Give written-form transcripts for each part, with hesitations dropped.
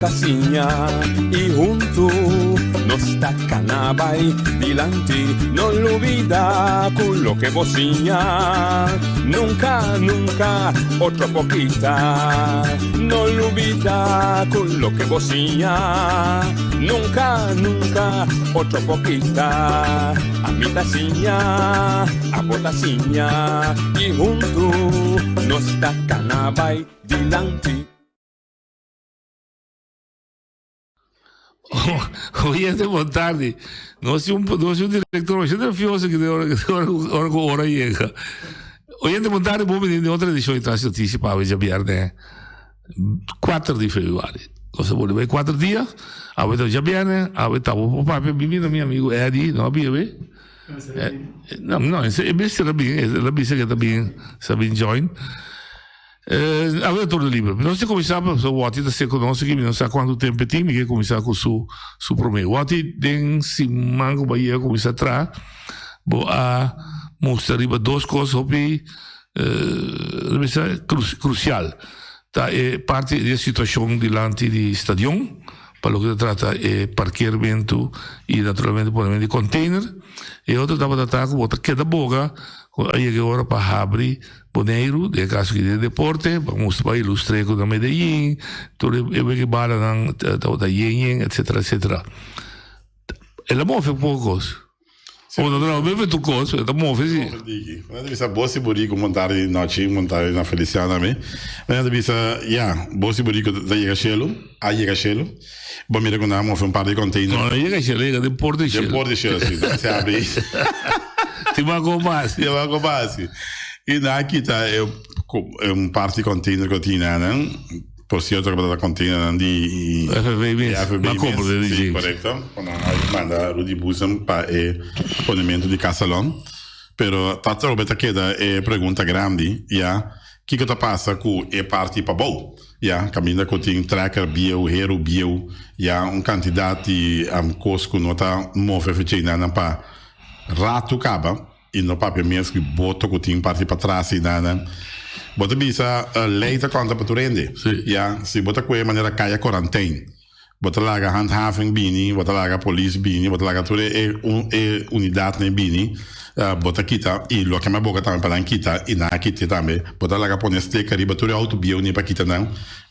Ta siña y huntu nos ta cana bay dilanti. No lubida cu loke bo siña nunca, nunca otro por kita. No lubida cu loke bo siña nunca, nunca otro por kita. Ami ta siña, abo ta siña y huntu nos ta cana bay dilanti. Oyente bon tardi. Nos tin un, nos tin un director bastante nervioso aquí de ora, de ora, ora cu ora llega. Oyente bon tardi, bon bini den otra edicion di Tras Noticia pa awe djabierne 4 di februari. Nos a bolbe bay 4 dia. Awe ta djabierne, awe ta bo papia bimbini na mi amigo Eddie, no a bia be? No, no, e mester a bin, el a bisa ke ta bin, sa bin join. Awe ta turno liber. Mi no si kuminsá pasobra Watty ta ser ku nos aki, mi no sa kuantu tempu e tin, mi ke kuminsá ku su su promé. Watty, den siman ku bo a yega kuminsá traha, bo a mustra riba dos kos hopi bisa krusial. Ta e parti di e situashon dilanti di stadion, pa loke ta trata e parkeermentu i naturalmente ponementu di container. E otro tabata ta ku bo ta keda boga ku a yega e ora pa habri Boneiru, den e kaso aki den deporte, pa mustra pa ilustr'é ku na Medellin tur e wega balanan tabata yen yen etcetera etcetera. El a move poko kos. O no ta move tur kos, pero e ta move si. Move diki. Mi ta bisa bos i buriku monta di nochi, monta na Feliciano tambe. Mi ta bisa, ya, bos i buriku ta yega shelu, a yega shelu. Bo mira ku nan a move un par di container. No, no yega shelu, a yega den port di shelu. Den port di shelu, si. Nan se abri. Tin mas ku basi. Tin mas ku basi. I nan a kita e un par di container ku tin nan. Por sierto ku tabata containernan di FFB mes. FFB mes. Mas Si, korekto. Ku nan a manda Rudy Boezem pa e ponementu di Casalon. Pero ta atrobe ta keda e pregunta grandi, ya, kiko ta pasa ku e parti pabou? Ya, kaminda ku tin trekker bieu, heru bieu, ya, un kantidat di kos ku no ta move fechei nan pa ratu kaba i no papia mes ku boto ku tin parti patras i nan. Bo ta bisa lei ta konta pa tur hende. Ya, si bo ta kue manera kaya korantein, bo ta laga handhaving bini, bo ta laga polis bini, bo ta laga tur e e unidatnan bini, bo ta kita i loke mi a boka tambe pa nan kita i nan a kit'e tambe, bo ta laga pone sticker riba tur e outo bieu ni pa kita nan,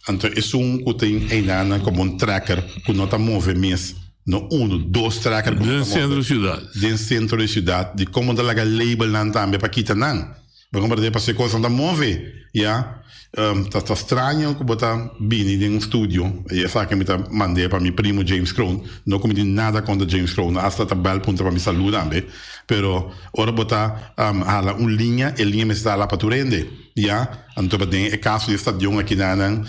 anto esun ku tin einan komo un trekker ku no ta move mes, no unu, dos trekker ku no ta Den move sentro siudat. Den sentro di siudat, di komo ta laga labelnan tambe pa kita nan. Bo comprende pasobra e cosnan ta move, ya. Ta ta straño cu bo ta bini den un studio y esaki mi ta mand'e pa mi primo James Kroon, no cu mi tin nada contra James Kroon, hasta ta bel puntra pa mi saluda tambe, pero ora bo ta hala un liña, e liña mester ta hala pa tur hende, ya. Anto pa den e caso di e stadion aki nan,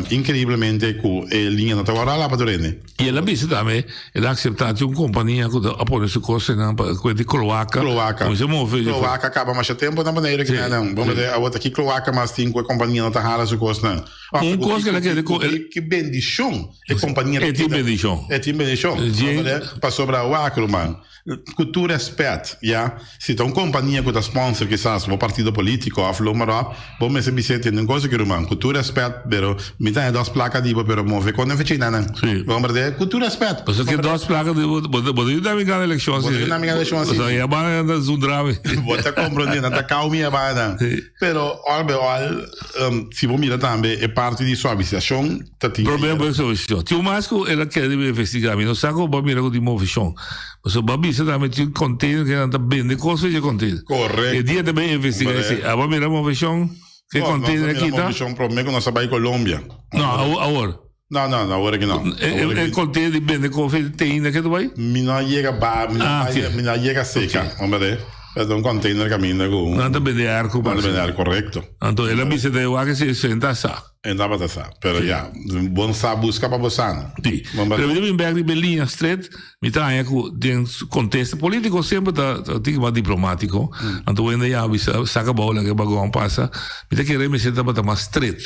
increiblemente cu e liña no ta worde hala pa tur hende. I el a bisa tambe, el a acepta tin un compania cu ta a pone su cosnan pa cu di cloaca. Cloaca. Cuminsa move. Cloaca caba masha tempo na Boneiru ki nan. Bo mira awor ta ki cloaca mas tin cu e compania no ta hala su cosnan. Un cos cu el a kere cu. Ki bendicion e compania ta. E tin bendicion. E tin bendicion. Pasobra wak ruman. Ku tur rèspèt, ya, si ta un kompania ku ta sponsor kisas bo partido polítiko òf lo maròp, bo mester bis'é tende un kos aki ruman, ku tur rèspèt, pero mi ta haña dòs plaka di bo, pero move kon den fechina nan. Sí. Bo komprendé? Ku tur rèspèt. Pasobra ke dòs plaka di bo, bo ta yuda mi gana elekshon si. Bo ta yuda mi gana elekshon si. Pasobra ya banda nan ta zundra mi. Bo ta komprendé, nan ta kau mi e banda. Sí. Pero òl be òl, si bo mira tambe e parti di suavisashon ta tin. Problema ku e suavisashon. Tin un mas ku el a kere riba investigá. Mi no sa ku bo a mira ku tin movishon. Pasobra bo a bisa tambe tin container ku nan ta bende kos for dje container. Korekto. E dia ta bai investigá esei. Abo a mira movishon ku e container a No, nos a kita? mira movishon promé ku nos a bai Colombia. No, awor. No, no, no, awor aki no. E container di bende koffie te ainda ke ta bai? Mi no a yega ba, mi no a bai, mi no a yega seca, hombre. E ta un container caminda cu. Nan ta bende airco Nan ta bende airco, correcto. Anto el a bisa ta e wak si e ta sa. E tabata sa, pero ya, bon sa busca pa bo sa. Si, pero mi ta bin bek riba e liña stret, mi ta haña cu den contesta politico semper ta tin mas diplomatico, anto wende ya bisa saca abao laga e bagon pasa, mi ta kere mester tabata mas stret.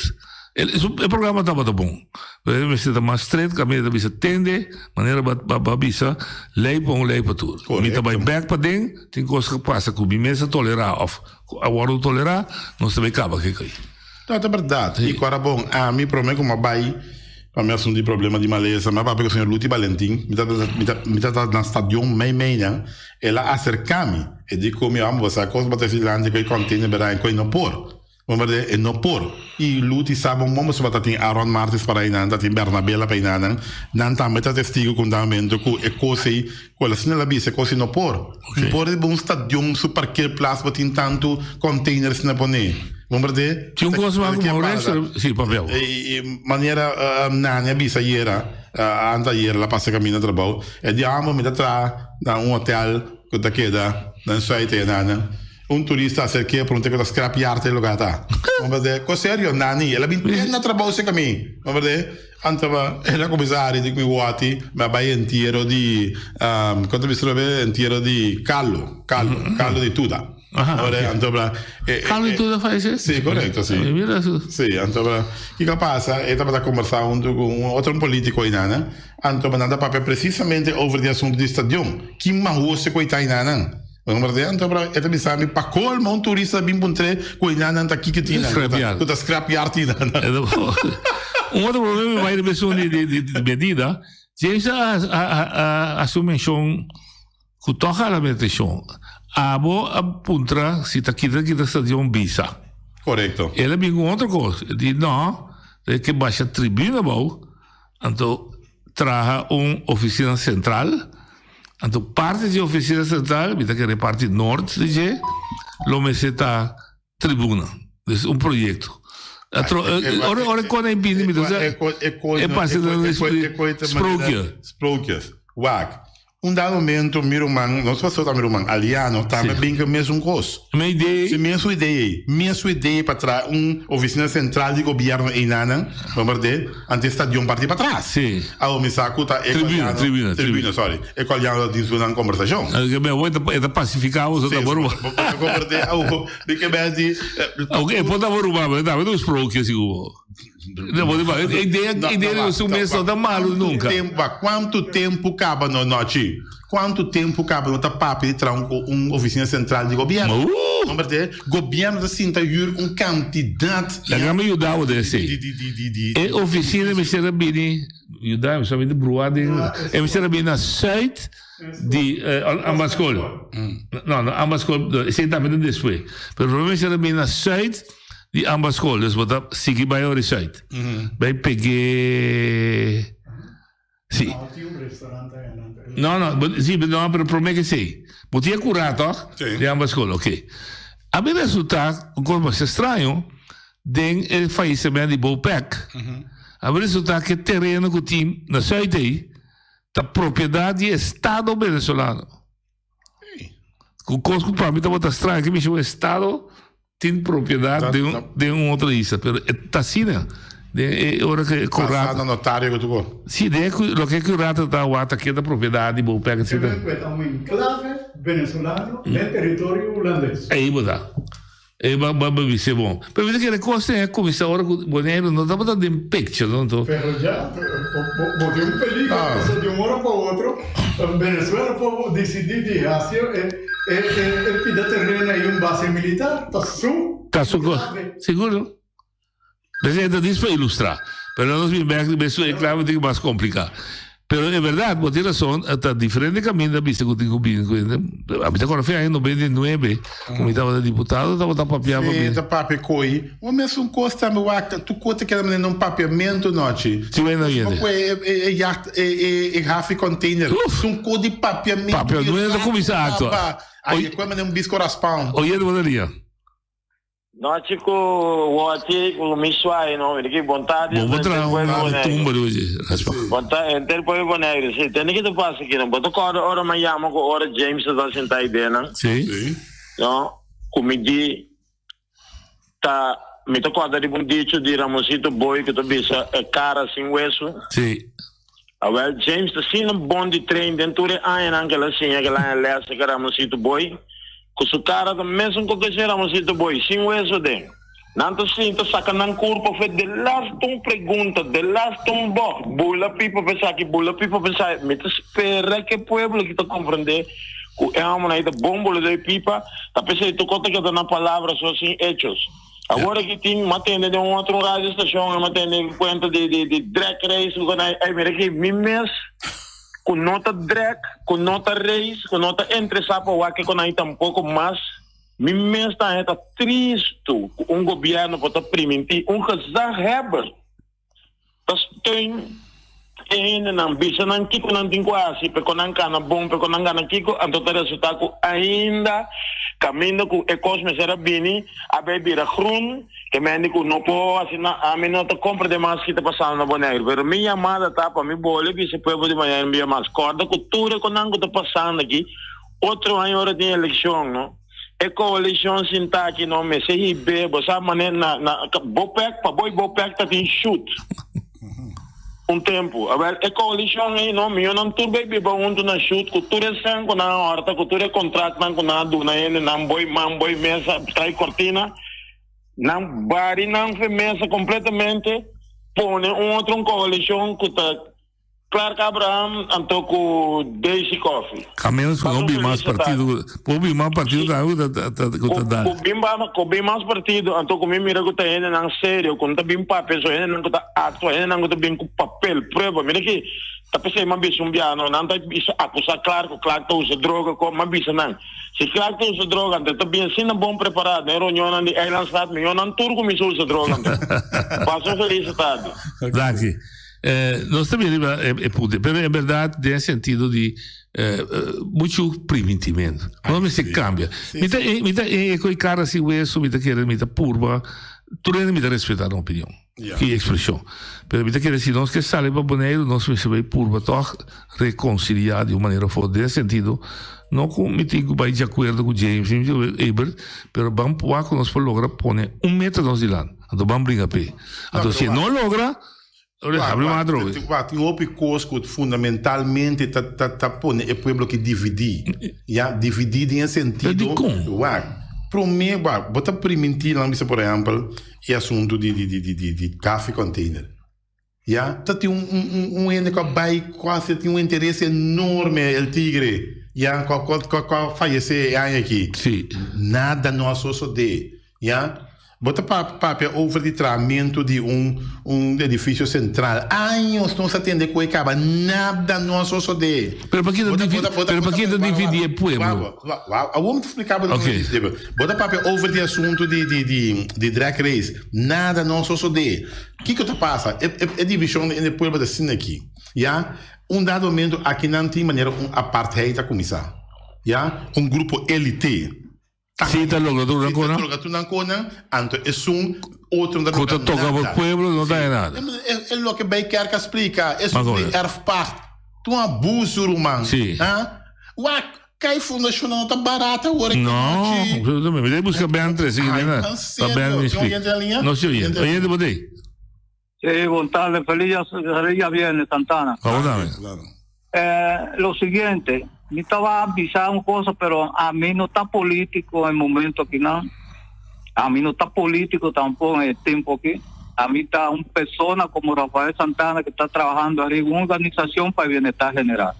E programa tabata bon, pero e mester ta mas stret kaminda ta bisa tende, manera bo a bisa, lei pa un lei pa tur. Mi ta bai bek paden, tin kos ku pasa ku mi mes a tolerá òf ku a wòrdu tolerá, nos ta bai kaba ku e koi. No, ta bèrdat. I ku ora bon, ami promé ku mi a bai. Pa mi asuntu di problema di malesa, mi a papia ku señor Luti Balentin, mi ta mi ta mi ta na stadion mei mei nan, el a aserká mi, e di ku mi, amo bo sa kos bo ta hasi dilanti ku e container bera en ku e no por, bo berde e no por, i Luti sa bon bon pasobra ta tin Aaron Martis para einan, ta tin Bernabela pa einan, nan tambe ta testigo ku un dado momento ku e kos ei, ku el asina el a bisa e kos ei no por, no por riba un stadion su parkeerplaats bo tin tantu containers na pone. Bon berde. Tin un kos mas ku Mauricio, si, papia bo. I manera Nani a bisa ayera, anta ayera el a pasa kaminda trabou, e di amo mi ta traha na un hotel ku ta keda na Zuid enan. Un turista a aserk'é a pregunt'é ku ta scrap yard e lugar ta. Bon berde, ku serio Nani, el a bin te na trabou serka mi. Bon berde, anto el a kuminsá hari di ku mi wòti, mi a bai entiero di, kon ta bisa lo entiero di Carlo, Carlo, Carlo di Tuda. Aha, Ora, ok. anto bra, e, e, Carlo e, Tuda falleció? Sí, correcto, sí. Ay, mira eso. Sí, anto bra, kiko a pasa? E tabata conversa hunto cu un otro politico einan, anto nan ta papia precisamente over di asunto di stadion. Ki mahose cu e ta einan. Anto bra, e ta bisa mi, pa colmo un turista bin puntr'e cu einan ta kiko tin nan, Scrapyard. cu ta scrapyard einan. Un otro problema bai riba esun di, di, di, di medida, James a, a, a, a haci un mencion Ku tòg a la mi atenshon. Abo a puntra si ta kita kita stadion bisa. Korekto. El a bin ku otro kos. El di no, e ke basha tribuna abou, anto traha un ofisina sentral. Anto parti di ofisina sentral, mi ta kere parti nort di dje, lo mester ta tribuna. Dus un proyecto. Atro, ora ora kon e bini mi ta e pasa sprookje. Sprookjes. Wak. Un dado momento mi ruman, nos pasó ta mi ruman Aliano, tambe bin ku e mesun kos. Me idee. Si mesun idee ei. Mesun idee pa traha un ofisina sentral di gobièrnu einanan, bombardé, ante e stadion parti patras. Si. Awor mi sa ku ta e Tribuna, Aliano, tribuna, tribuna, sorry, e ku Aliano ta tin su nan kombersashon. Mi awor e ta pasifiká bo, so ta bo ruman. Si, bo komprendé awor, mi ke bes di. Oké, por ta bo ruman, pero tambe ta un sprookje sigur. E idea idea di su mes no ta malu nunca. Cuanto tempo caba no nochi? Cuanto tempo caba no ta papia di traha un oficina central di gobierno? Hombre, gobierno ta sinta huur un cantidad. Laga mi yuda bo den esey. E oficina mester a bini, yuda mi solamente brua den, e mester a bini na Zuid di Ambaskol. No, no, Ambaskol, esey tambe ta despues. Pero prome mester a bini na Zuid. Di ambas skol, dus bo ta sigui bai ori Zuid. Bai peg'é. Si. No, no, bo, si, no, pero promé ke esei. Bo tin e kurá tòg? Sí. Di ambas skol, oké. A mi resultá un kos masha straño den e fallecimiento di Bopec. A mi resultá ke tereno ku tin na Zuid ei ta propiedat di estado venezolano. Ku kos ku pa mi tabata straño ke mi estado tin propiedat den un den un otro isla pero e ta asina den e ora ke e Pasa na notario ku tuko. Si den e loke e kurata ta wak ta keda propiedat di Bopec etcetera. Kende ku ta un enclave venezolano den teritorio hulandes. Ei bo ta. E ba ba bisa bon. Pero mi ta kere kos ten a kuminsá ora ku Boneiru no tabata den picture no anto. Pero ya bo tin un peligro pasobra di un ora pa otro Venezuela por disidí di hasi e e pida tereno ei un base militar ta su Ta su kos seguro. P'esei ta dis pa ilustrá. Pero nos bin bek riba esun e klave tin mas kompliká. Pero e bèrdat, bo tin rason, ta diferente kaminda bisa ku tin ku bini ku hende. Ami ta kòrda fin aña 99, ku mi tabata diputado, tabata papia pa Sí, bini. ta papia ko'i. Un mesun kos tambe wak, tur kos ta keda manera un papiamentu nochi. Sí, wena Bo yende. ku e e yacht, e e e hafi container. Uf! Un kos di papiamentu Papia, di no ta rato kuminsá aktua. kaba. Ai, e kue manera un bisko raspon. Oyende bo ta ria. Nochi ku wòchi ku mi suai no mi di bon tardi Bo por henter traha un pueblo Boneiru. tumba riba dje, Gaspar. Bon tardi henter pueblo Boneiru. Si, tende ki ta pasa aki nan. Bo ta kòrda ora mi a yama ku ora James ta ta sintá ei den nan? Si. Si. No, ku mi di ta mi ta kòrda riba un dicho di Ramonsito Boy ku ta bisa e kara sin wesu. Si. Awel, James ta asina bon di train den tur e añanan ku el a siña ku el a haña lès ku Ramonsito Boy, ku su kara ta mesun ku kese Ramonsito Boy, sin weso den. Nan ta sinta saka nan kurpa fe delaste un pregunta, delaste un bòg, bula pipa pa esaki, bula pipa pa esaki. Mi ta spera ku e pueblo aki ta komprendé ku e hòmbernan ei ta bon bula dor e pipa, ta p'esei tur kos ta keda na palabra so sin echos. Awor aki tin m'a tende den un otro radio station m'a tende cuenta di di di drag race cu nan ey mira aki mi mes cu no ta drag cu no ta race cu no ta interesa pa wak kico nan tampoco mas mi mes ta haya ta tristo cu un gobierno por ta priminti un gezaghebber ta steun e hendenan, bisa nan kiko nan tin ku hasi pa ku nan kana bon, pa ku nan gana kiko, anto ta resultá ku ainda kaminda ku e kos mester a bini a bai bira grun, ke mende ku no por hasi na, ami no ta komprendé mas ki ta pasando na Boneiru, pero mi yamada ta pa mi bole bisa e pueblo di Boneiru un bia mas, kòrda ku tur e konan ku ta pasando aki, otro aña ora tin elekshon no. E coalicion sinta aki no mester hib'é, bo sa mane na na Bopec, pa bo y Bopec ta tin shoot un tempu. Awel e coalicion ei no, miyo nan tur bay biba hunto na shoot cu tur e cen cu nan a horta, cu tur e contractnan cu nan a duna hende, nan boy man, boy mesa, trai cortina, nan bari nan fe mesa completamente, pone un otro un coalicion cu ta. Clark Abraham anto ku Daisy Coffie. A menos ku no bin mas partido, por bin mas partido tambe ku ta ta ku ta da. Ku bin ku bin mas partido anto ku mi mira ku ta hendenan serio ku no ta bin papia so hendenan ku ta aktua hendenan ku ta bin ku papel prueba mira ki ta p'esei mi a bisa un biaha no nan ta bisa akusa Clark ku Clark ta usa droga ku mi a bisa nan si Clark ta usa droga anto e ta bin asina bon prepara den reunionnan di Eilandsraad miho nan tur kuminsa usa droga anto. Pasa un felis tardi. Danki. Nos ta bira riba e punto, pero en berdad den e sentido di mucho primintimento. Nos mester cambia. Mi ta mi ta e cu e cara sin hueso, mi ta kere mi ta purba, tur hende mi ta respeta nan opinion y expresion. Pero mi ta kere si nos ke sali pa Boneiru nos mester bay purba toch reconcilia di un manera of otro. Den e sentido, no cu mi tin cu bay di acuerdo cu James ni cu Ebert, pero ban wak cu nos por logra pone un meta nos dilanti. Anto ban bringa p'e. Anto si e no logra, Wak, tin hopi kos ku fundamentalmente ta ta ta pone e pueblo aki dividí. Ya, dividí den e sentido. Wak, promé wak, bo ta primintí nan bisa por ehèmpel e asuntu di di di di di kafe container. Ya, ta tin un un un hende ku a bai kuasi tin un interes enorme, El Tigre, ya, ku a ku a ku a fayesé e aña aki. Nada no a sosodé. Ya? Bo ta papia over di trahamentu di un un edificio central. Años nos a tende cu e caba, nada no a sosode. Pero paki ta dividi, pero paki ta dividi e pueblo? Awor mi ta splica bo. Bo ta papia over di asunto di di di di drag race, nada no a sosode. Kico ta pasa? E e division den e pueblo ta asina aki. Ya? Un dado momento aki nan tin manera un apartheid a cuminsa. Ya? Un grupo elite. Si ta logra tur nan konan. Si ta logra tur nan konan, anto esun otro no ta logra nada. Ku ta toka pa pueblo no ta haña nada. E loke Bijkerk a splika, esun di erfpacht, ta un abuso ruman. Si. Wak, kai fundashonnan no ta barata awor aki No, absolutamente. Mi ta buska Ben trese aki den pa Ben mi splika. No si oyente. Oyente bo ta ei? Si, bon tarde, feliz dia viernes, Santana. Awor tambe. Lo siguiente, mi taba bisa un cosa, pero ami no ta politico en momento aki nan. Ami no ta politico tampoco en e tempo aki. Ami ta un persona como Rafael Santana que ta trabahando ariba un organizacion pa e bienestar general.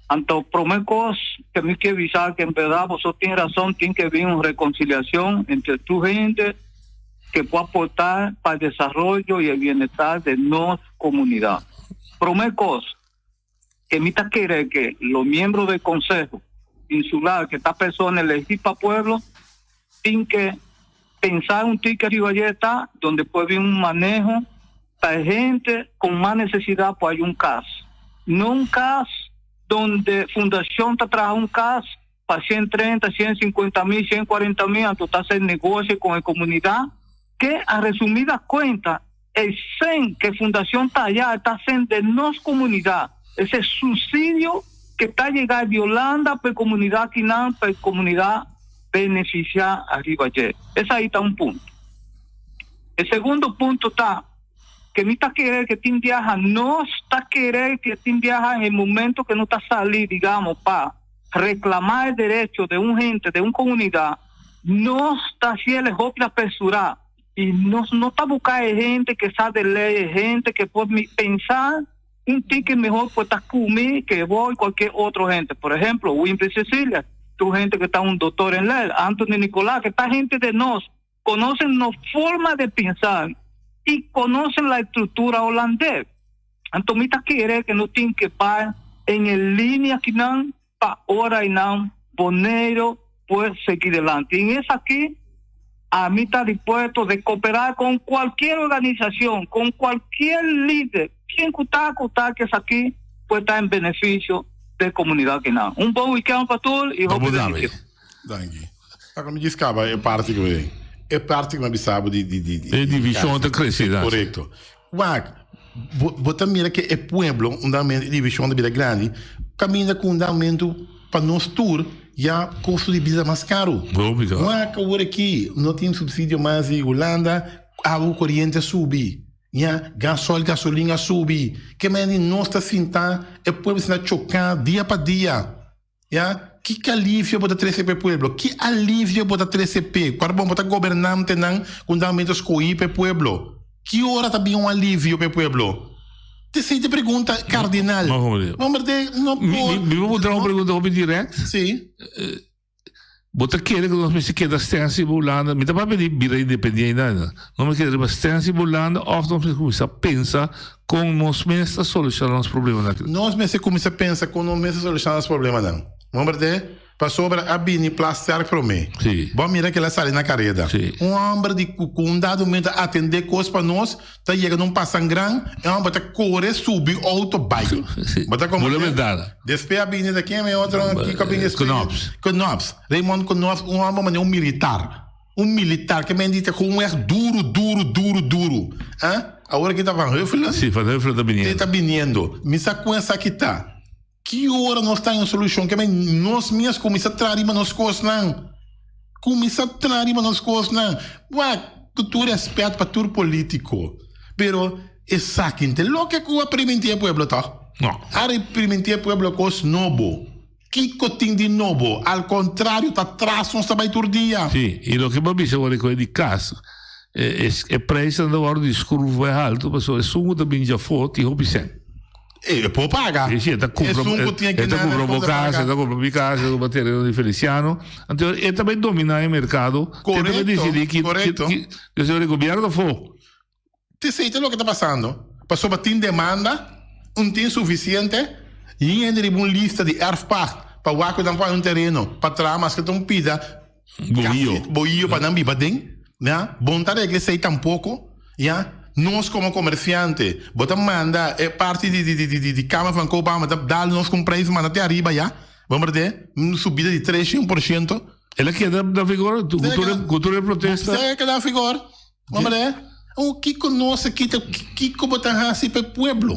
Anto prome cos que mi kier bisa que en verdad boso tin razon, tin que bin un reconciliacion entre tur hende que por aporta pa e desaroyo y e bienestar de nos comunidad. Prome cos que mi ta kere que los miembros del Consejo Insular, que ta persona elegi pa pueblo, tin que pensa un tiki ariba dje ta donde por bin un maneho pa e hende con mas necesidad por hay un cas. No un cas donde fundacion ta traha un cas pa 130, 150 mil, 140 mil, anto ta hacer negocio con e comunidad, que a resumida cuenta e cen que fundacion ta haya ta cen de nos comunidad, ese subsidio que ta yega di Holanda pa e comunidad akinan, pa e comunidad beneficia ariba dje. Esai ta un punto. E segundo punto ta que mi ta kere que tin biaha nos ta kere que tin biaha en e momento que no ta sali digamos pa reclama e derecho de un hende, de un comunidad, nos ta haciele hopi apresura y nos no ta busca e hende que sa de ley, e hende que por pensa un tiki mehor por ta cumi que bo y cualkier otro hende. Por ejemplo, Wimpy Cecilia, tur hende que ta un doctor en ley, Anthony Nicolas, que ta hende de nos. Conocen nos forma de pensar y conocen la estructura holandés. Anto mi ta kere que no tin que bai en e línea kinan pa ora y nan Boneiro por seguir delante. En esaki ami ta dispuesto de cooperar con cualquier organización, con cualquier líder, quien cu ta cu ta que esaki por ta en beneficio de comunidad kinan. Un bon weekend pa tur y hopi bendición. Danki. Paco mi djis caba e parti cu e parti cu mi a bisa bo di di di di E division ta crece dan. Correcto. Wak, bo bo ta mira ke e pueblo un dado e division ta bira grandi, caminda cu un dado pa nos tur ya costo di bida ta mas caro. Hopi caro. Wak awor aki no tin subsidio mas di Hulanda, awa cu coriente a subi, ya gasol, gasolin a subi. Ke manera di nos ta sinta e pueblo sinta choca dia pa dia. Ya, kiko alivio bo ta trese pa e pueblo? Ki alivio bo ta trese p'e? Kual bon bo ta gobernantenan ku nan mester skohí pa e pueblo? Ki ora ta bin un alivio pa e pueblo? Esei ta e pregunta kardinal. No, berde, no por. Mi por puntra un pregunta hopi dirèkt? Si. Bo ta kere ku nos mester keda stensi riba Hulanda? Mi ta papia di bira independiente ainda. Nos mester keda riba stensi riba Hulanda òf nos mester kuminsá pensa kon nos mes ta solushoná nos problemanan aki? Nos mester kuminsá pensa kon nos mes ta solushoná nos problemanan. Bo berdé? Pasobra a bini Plasterk promé. Sí. Bo a mira kila sali na kareda. Sí. Un hòmber di ku ku un dado momento a atendé kos pa nos, ta yega na un pasangran, e hòmber ta kore subi outo bai. Bo ta Bula komprendé? bentana. Despues a bini ta ken e otro kiko a bini despues? Knops. Knops. Raymond Knops, un hòmber manera un militar. Un militar ke men di ta kon wèg duru, duru, duru, duru. Ah, awor aki ta Van Huffelen. Sí, Van Huffelen ta biniendo. Ta biniendo. Mi sa kon esaki ta. Ki ora nos ta haña un solushon? Ke men nos mes kuminsá traha riba nos kosnan. Kuminsá traha riba nos kosnan. Wak, ku tur rèspèt pa tur polítiko, pero esaki no ta loke ku a primintí e pueblo tòg? No. A primintí e pueblo kos nobo. Kiko tin di nobo? Al kontrario, ta tras nos ta bai tur dia. Sí, i loke bo a bisa wòrdu kohe di kas, e preisnan ta wòrdu di skruf bai haltu pasobra esun ku ta bini djafó tin hopi sèn. E por paga. Sí, sí, e ta cumpra, Esun cu tin e ta kinan cumpra bo por casa, paga. e ta cumpra mi casa, e ta cumpra tereno di Feliciano. Anto e ta bay domina e mercado. Te ta bay Correcto, decidi ki, ki, correcto. ki, ki señor di gobierno afo. Te esey ta loke ta pasando. Pasobra tin demanda, un tin suficiente, y hende riba un lista di erfpacht pa wak cu nan por haña un tereno pa traha maske ta un pida Bohio. casi bohio pa nan biba den. Ya, bon ta regla esey tampoco. Ya, nos como comerciante, bo ta manda e parti di di di di Kamer van Koophandel ta dal nos cu un prijs manda te ariba ya, bo merde, un subida di treshen por ciento. El a keda na vigor cu tur e cu tur e protesta? Si a keda na vigor, bo merde. O kico nos a kita, kico bo ta haci pa e pueblo?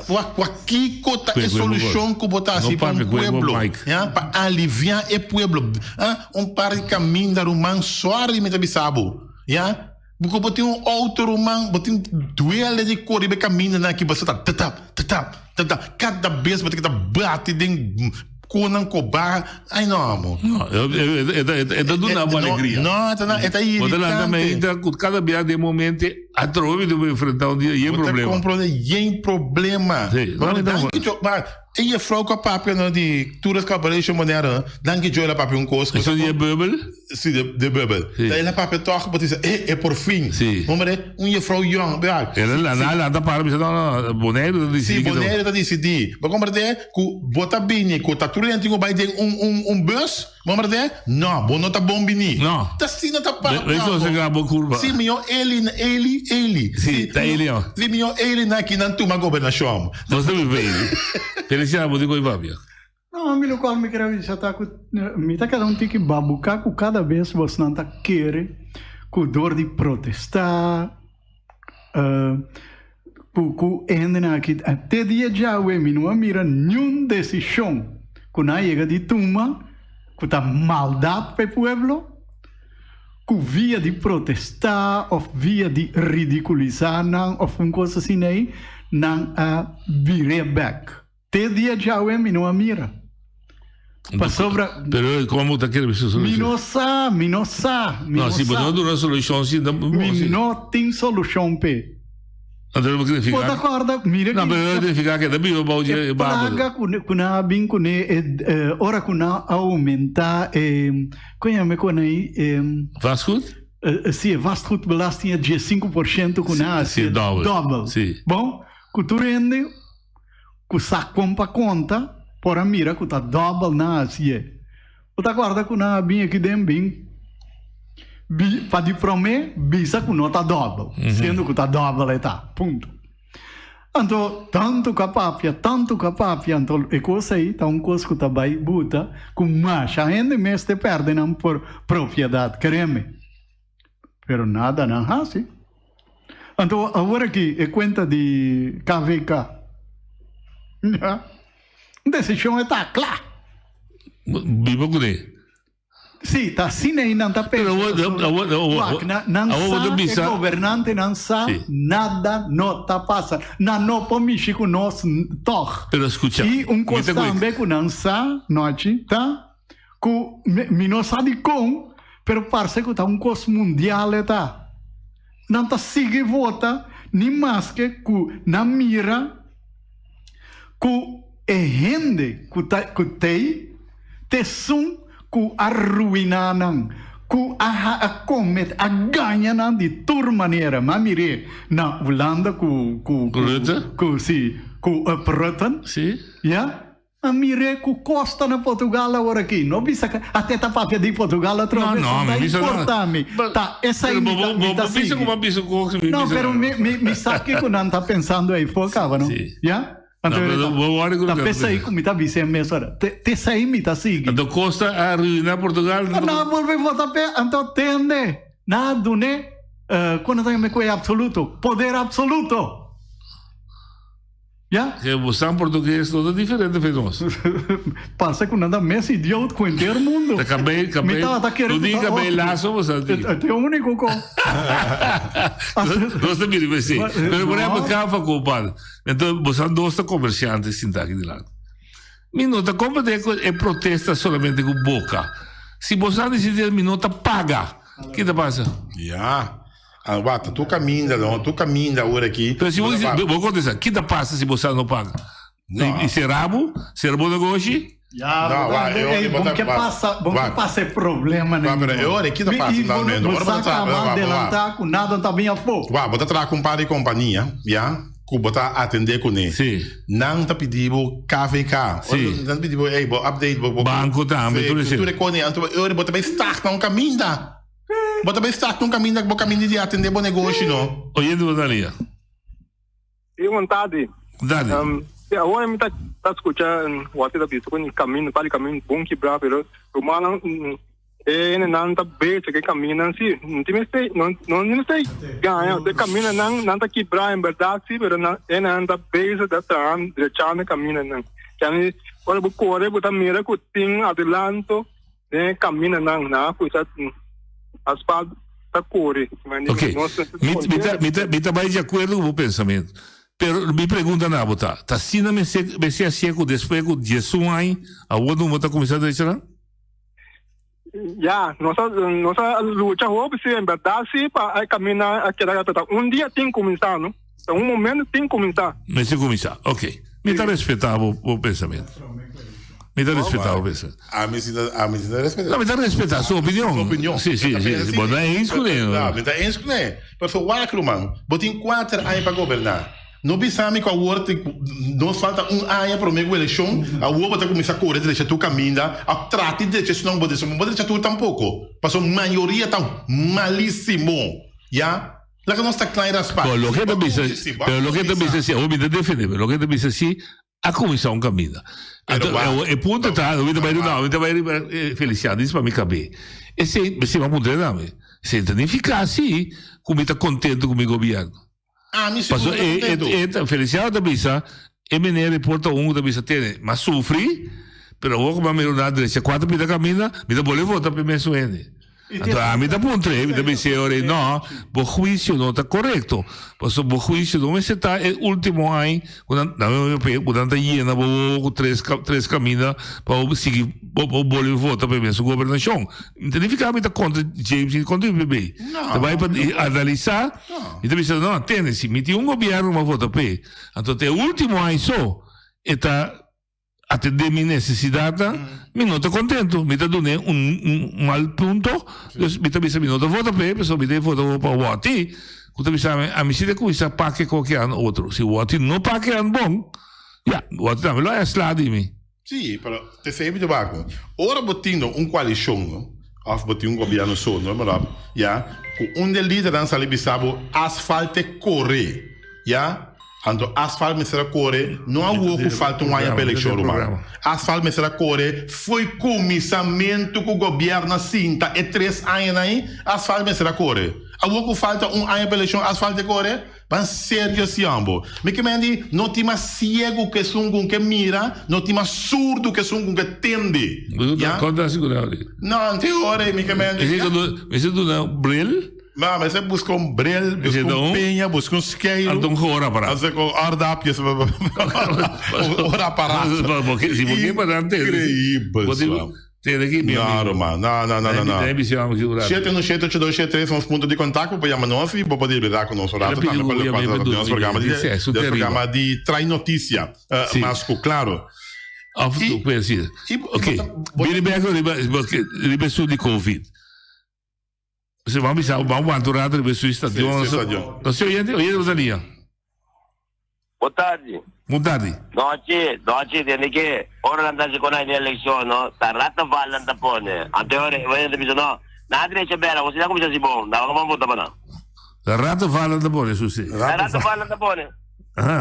Wak wak kico ta e solucion cu bo ta haci pa un pueblo? Ya, pa alivia e pueblo. Un par di caminda ruman, sorry mi ta bisa bo, ya. Bo ku bo tin un outo ruman, bo tin duele di kore riba e kamindanan aki, bo sa ta tatap, tatap, tatap. Kada bes bo ta kita bati den konan kobá. Ai no amo. No, e ta e ta duna bo alegria. No, e ta e ta Bo ta lanta iritante. mainta ku kada bia den momente atrobe mi ta enfrenta un dia yen Bo ta problema. komprende yen problema. Sí, Bo no, mi ta danki Dios, ma e jefrouw ku a papia no di Tourist Corporation Bonaire, danki Dios el a papia un kos. Eso di e bubbel? Si, de, de bubbel. Sí. El a papia toch, bo dice, eh, eh, por fin. Sí. Hombre, un juffrouw jong, bea. El a lanta, lanta para, bisa, no, no, Bonaire ta Sí, dicidí. Bonaire ta dicidí. Bo comprende cu bo ta bini, cu ta tur hende tin cu bay den un, un, un bus, bo comprende? No, bo no ta bon bini. No. Ta asina ta papia. Ve sosega bo curva. Sí, mijo Eli, Eli, Eli. Sí, ta Eli, oh. Sí, mijo Eli na ki nan tuma gobernacion. Nos ta biba Eli. Feliciano, bo tin cu papia. No, mi locual mi kere bisa ta cu mi ta keda un tiki babuca cu cada bes bosnan ta kere cu door di protesta cu cu hendenan aki te dia djawe mi no a mira niun decision cu nan a yega di tuma cu ta maldad pa e pueblo cu via di protesta of via di ridiculisa nan of un cos asiney nan a bire bek. Te dia djawe mi no a mira. Pasobra. Pero como bo ta kere bisa solucion? Mi no sa, mi no sa, mi no sa. No, si bo no duna solucion si ta bon Mi no tin solucion p'e. Anto bo significa. Bo ta corda, mira No, pero no significa ke ta biba bou dje E plaga ku nan a bin kuné e ora ku nan a aumenta e, kon yama e kon ei? Vastgoed? Si e vastgoedbelasting e 15% ku nan hasi e dòbel. Bon, ku tur hende ku sa kon pa konta por a mira ku ta dòbel nan hasi e. Bo ta kòrda ku nan a bin aki den bin pa di promé bisa ku no ta dòbel, siendo ku ta dòbel e ta. Punto. Anto tantu ku a papia, tantu ku a papia, anto e kos ei ta un kos ku ta bai buta ku masha hende mester pèrdè nan propiedat, kereme. Pero nada nan hasi. Anto awor aki e kuenta di KVK. Ya. Desishon e ta kla. Biba kuné. Sí, ta asina ei nan ta pensa. Wak, nan sa, e gobernantenan sa, nada no ta pasa. Nan no por mishi ku nos tòg. I un kos tambe ku nan sa, Nochi, ta ku mi no sa dikon, pero parse ku ta un kos mundial e ta. Nan ta sigui vota ni maske ku nan mira ku e hende ku ta ku t'ei t'esun ku a ruiná nan, ku a a komet, a gaña nan di tur manera. M'a mir'é na Hulanda ku ku ku Rutte? ku si ku Up Rutten. Si. Ya. A mir'é ku kosta na Portugal aworakí. No bisa ku ate ta papia di Portugal atrobe, No, no, esei mi ta bisa no. importá mi. Ta esei Pero mi bo ta bo mi ta bo bisa sigui. ku m'a bisa ku mi No, bisa pero no. mi mi mi sa kiko nan ta pensando ei for kaba, no? Si. Ya? No, Anto pero ta, bo wòrdu ku ta ta p'esei ku mi ta bisa e mes ora. Te, t'esei mi ta sigui. Anto Costa a ruiná Portugal. Nan a bolbe vota p'e, anto tende, nan a dun'é, kon nan ta yama e ku e absoluto? Poder absoluto. Ya? Ke bo san portugues no ta diferente fe nos. Parse ku nan ta mes idioot ku henter mundo. Ta kabei, kabei. Mi tabata kere No ku di ta kabei otro. lazo bo sa di. E te único ko. Nos ta mira esei. Pero por ehempel No. Kafa ku Pan. Enton bo san dos ta komersiante sinta aki dilanti. Mi no ta komprende ku e protesta solamente ku boka. Si bo sa disidi mi no ta paga, ki ta pasa? Ya. Ah, wak, tur kaminda no, tur kaminda awor aki. Pero si bo disi, bo kontesta, ki ta pasa si bo sa no paga? No. I sera bo? Sera bo negoshi? Ya, No, bo wak, ta, e ora ey, bo bon ta, ke wak, pasa, bon ke wak. pasa e problema Wak, pero e ningun. ora ki ta Mi, pasa i bo, totalmente? bo Ora bo sa ta tra, kaba wak, wak. adelantá ku nada ta bin afó. Wak, bo ta traha ku un par di kompania, ya, ku bo ta atendé kuné. Sí. Nan ta pidi bo KVK. Ora Sí. nan ta pidi bo, ey, bo update bo, bo, Banko tambe, Sí, tur esei. tur e kos, anto e ora bo ta bai start na un kaminda. Bo ta bay start un caminda bo caminda di atende bo negoshi no. Oyente bo ta lia. Sí, bon tardi. Tardi. Um, sí, awor mi ta, ta scucha um, wat ta bisa con camino, pali camino bon quebra, pero rumannan um, e nan ta bezig e camino sí, no tin mester, no no tin mester gaña, de camino nan nan ta quebra en verdad sí, pero nan e nan ta bezig ta trahan drechando camino nan. Yani, ora bo core bo ta mira cu tin adelanto Den e kaminanan nan a kusa asfalt ta kore. Ok, mi, mi ta, mi ta, mi ta bai di akuerdo ku bo pensamentu. Pero mi pregunta na bo ta, ta asina mester, mester hasié ku despues ku diesun aña awor no bo ta kuminsá drecha nan? Ya, nos a, nos a lucha hopi si, en bèrdat si, pa e kaminnan a keda respetá. Un dia tin kuminsá, no? Ta un momento tin kuminsá. Mester kuminsá, ok. Mi ta respetá bo, bo pensamentu. Mi ta respetá bo pensamentu. Ami si ta, ami si ta respetá. No, mi ta respetá su opinion. Su opinion. Sí, sí, sí. Bo no a eens kuné. No, mi ta eens kuné. Pasobra wak ruman, bo tin kuater aña pa goberná. No bisa mi ku awor te nos falta un aña promé ku elekshon, awor bo ta kuminsá kore drecha tur kaminda, a trata di drecha esnan bo drecha, bo drecha tur tampoko, pasobra mayoria ta malisimo, ya. Laga nos ta kla i raspá. Bo loke ta Bo bisa, kuminsá, si, bo a pero loke ta kuminsá. bisa si, awor mi ta defendé, pero loke ta bisa si, a kuminsá un kaminda. Pero Anto, wak, e punto ta, mi ta bai, no, mi ta bai riba Feliciano, dis pa mi kab'é. Esei, esei mi a puntra tambe, esei ta nifiká si ku mi ta kontento ku mi gobièrnu. Ami sigur Paso ta e, kontento. e, e, Feliciano ta bisa, e meneer reporta un ku ta bisa, tene, m'a sufri, pero awor ku m'a mira una drecha kuater pida kaminda, mi ta bolbe vota p'e mesun hende. Anto ami ta puntr'é, mi ta bis'é ora ei, no, bo huisio no ta korekto, pasobra bo huisio no mester ta e último aña ku nan, ku nan ta yena bo wowo ku tres tres kaminda pa bo sigui bo bo bolbe vota pa e mesun gobernashon. No ta nifiká mi ta kontra James ni kontra UPB. Ta bai pa analisá, mi ta bisa, no, tende, si mi tin un gobièrnu ku mi a vota p'e, anto te e último aña so e ta. atendé mi nesesidatnan, mi no ta kontentu. Mi ta dun'é un un mal punto, dus mi ta bisa mi no ta vota p'e, pasobra mi ta vota pa Wòti, ku ta bisa mi, ami si ta kuminsá pake koke an otro. Si Wòti no pake an bon, ya, Wòti tambe lo a sla di mi. Sí, pero t'esei mi ta wak. Ora bo tin un koalishon, no, òf bo tin un gobièrnu so, no, mira, ya, ku un di e lidernan sali bisa bo asfalt te kore, ya, anto asfalt mester a kore, no awor ku falta un aña pa elekshon, ruman. Asfalt mester a kore fo'i kuminsamentu ku gobièrnu a sinta e tres añanan ei, asfalt mester a kore. Awor ku falta un aña pa elekshon, asfalt te kore? Ban serio si ambo. Mi ke men di, no tin mas ciego ku esun ku ke mira, no tin mas surdu ku esun ku ke tende. Ya? Kon ta asegurá di? No, ante ora ei mi ke men di. Mester duna bril? No, mester buska un bril, buska un peña, buska un skeiru. Anto un ora para. Anto ku ordapjes. Ora aparato. Si bo ke pa nan tende. Increíbel, su. Tende aki mi No, amigo. Roman, no, no, no, no, no. Tem visión aki un rato. 717 8273 nos punto di contacto pa yama nos y bo por deliberá cu nos un rato Ela pidi tambe ku pa yama locual e ta bedoel nos programa di di sexo nos terrible. programa di Trae Noticia eh, Sí. mas cu claro. Of Y- tu puede decir. y- y Ok, bo ta- bo ta- bini bek riba riba esun di COVID. Si vamos bisa, vamos wanta un rato riba su stadion. Sí, su stadion. No si oyente, oyente bo ta lia. Bo tardi. Bon tardi. Nochi, nochi, tende ke ora nan ta hasi kon ai elekshon no, ta rata val nan ta pone. Anto e ora e nan ta bisa no, nan a drecha bera, bo si nan kuminsha hasi bon, nan lo ban vota pa nan. Ta rata val nan ta pone, su si. Ta rata val nan ta pone. Aha.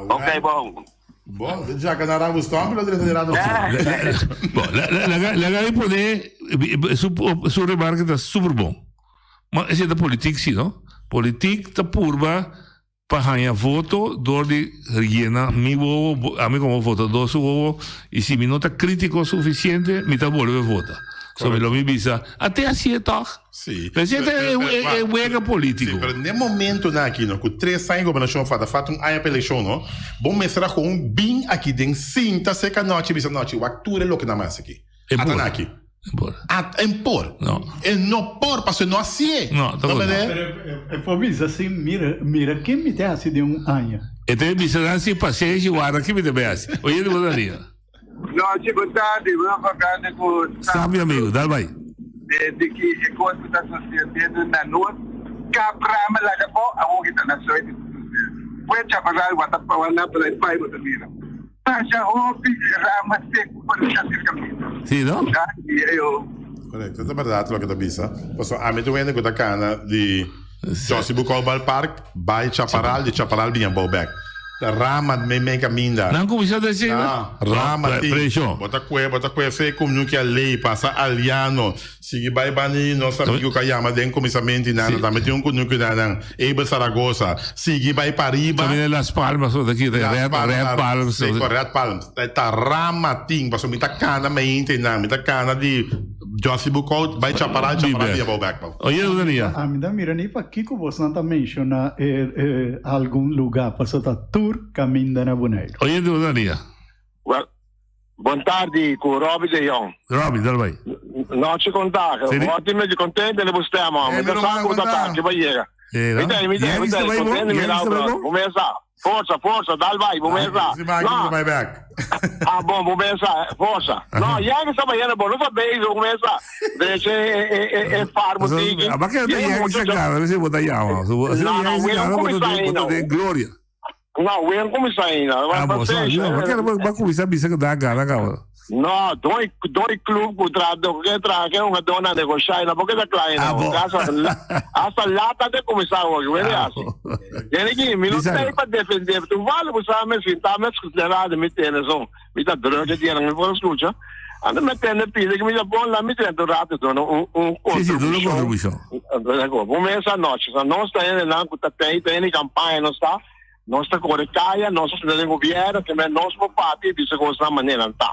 Ok, bon. Bon, de djaka na rabu stomp lo drecha di rata val. Bon, laga, laga mi pone, su, su remarke ta super bon. Ma esei ta politik si, no? Politik ta purba Pa haña voto dor di yena mi wowo, ami komo votadó su wowo, i si mi no ta krítiko sufisiente, mi ta bolbe vota. So mi lo mi bisa, a te hasié tòg? Sí. Pero esei ta e wega polítiko. Sí, pero n'e momentonan aki no, ku tres aña gobernashon falta, falta un aña pa elekshon no, bo mester a gewoon bin aki den sinta serka nochi bisa nochi wak tur e loke nan a hasi aki. E por. Ata nan aki. E por. At en por. No. E no por pasobra e no hasié. No, ta No por. mende? Pero e por bisa si, mira, mira ken mi ta hasi den un aña. E ta bisa nan si pasenshi warda ken mi ta bay hasi. Oye di bo ta ria. Nochi, bon tardi, bo vakantie ku Sa mi amigo, dal bay. Desde ki e kos ku ta sucediendo na nos Caprama laga bo awor ki ta na suerte ta sucede. Pue chaparral wata pa wana pa lai pai bo ta mira. Masha hopi rama seku pa no acerca mesa. Sí, no? Danki, eyo. Correcto, ta berdad loke ta bisa. Pasobra ami ta wende ku ta kana di Josie Bucol Ballpark bai Chaparral, di Chaparral bin abou bek. Ta rama meimei kaminda. Nan kuminsá ta hasi? Na, rama tin. Presho. Bo ta kue, bo ta kue fe kumñu ki a lei, pasa Aliano, sigui bai bani nos amigu ku a yama den kuminsamentu i nan tambe tin un kunuku na nan, Abel Saragoza, sigui bai pariba. Kaminda Las Palmas bo ta kita, Las Red, Palmas, Red Palms. Sí, Red Palms. Ta rama tin, pasobra mi ta kana mainta i nan, mi ta kana di Josie Boekhoudt bai Chaparral, Chaparral bia bou bek. Oye, Rosalia. Ami ta mira ni pakiko bosnan ta menciona e algun luga, pasobra ta tur caminda na Boneiru. Oye, Rosalia. Wel, bon tardi ku Robbie de Jong. Robbie, dal bai. Nochi konta. Seri? Hopi medio contento de bo stem, man. Eh, Mi ta mi sa ruman, ku ta konta. tardi pa yega. Eh, no? Mi ta, mi ta, Jij mi ta is erbij, contento bo? Jij mira is erbij, bro. bo? Bo mesa. Forza, forza, dal bai, bo mesa. Si ba No. bai back. Ah, bon, bo mesa, forza. No, jij is erbij, bo no sa bezig, bo mesa. Dreche e e e e farbo tiki. Ah, maar kijk, Jij jij moet is zo- gana, você bota jama. Você No, no, jij is we gana, não bota começar ainda. bota de glória. No, we kuminsá ainda. Ah, bom, só, não, mas quero vai começar a bisa que dá gana, cara. No, doi doi club ku tra do ke tra ke un dona negoshai na porque da klai Ah, na. bom. Casa hasta lata de kuminsá hoy, we Ah, así. Tiene que mi no Bisa- tem pa defender, tu vale você me sinta me escutar mi tiene son. Mi ta druk que tiene mi por escucha. Ando me tiene pide que mi ya pon la mi tiene tu rato dono un un Sí, sí, dono contribución. Un mes anoche, nos ta en el ku ta tem tem campaña no está. Nos ta kore kaya, nos ta den gobièrnu, ke men nos por papia i bisa kos na manera nan ta.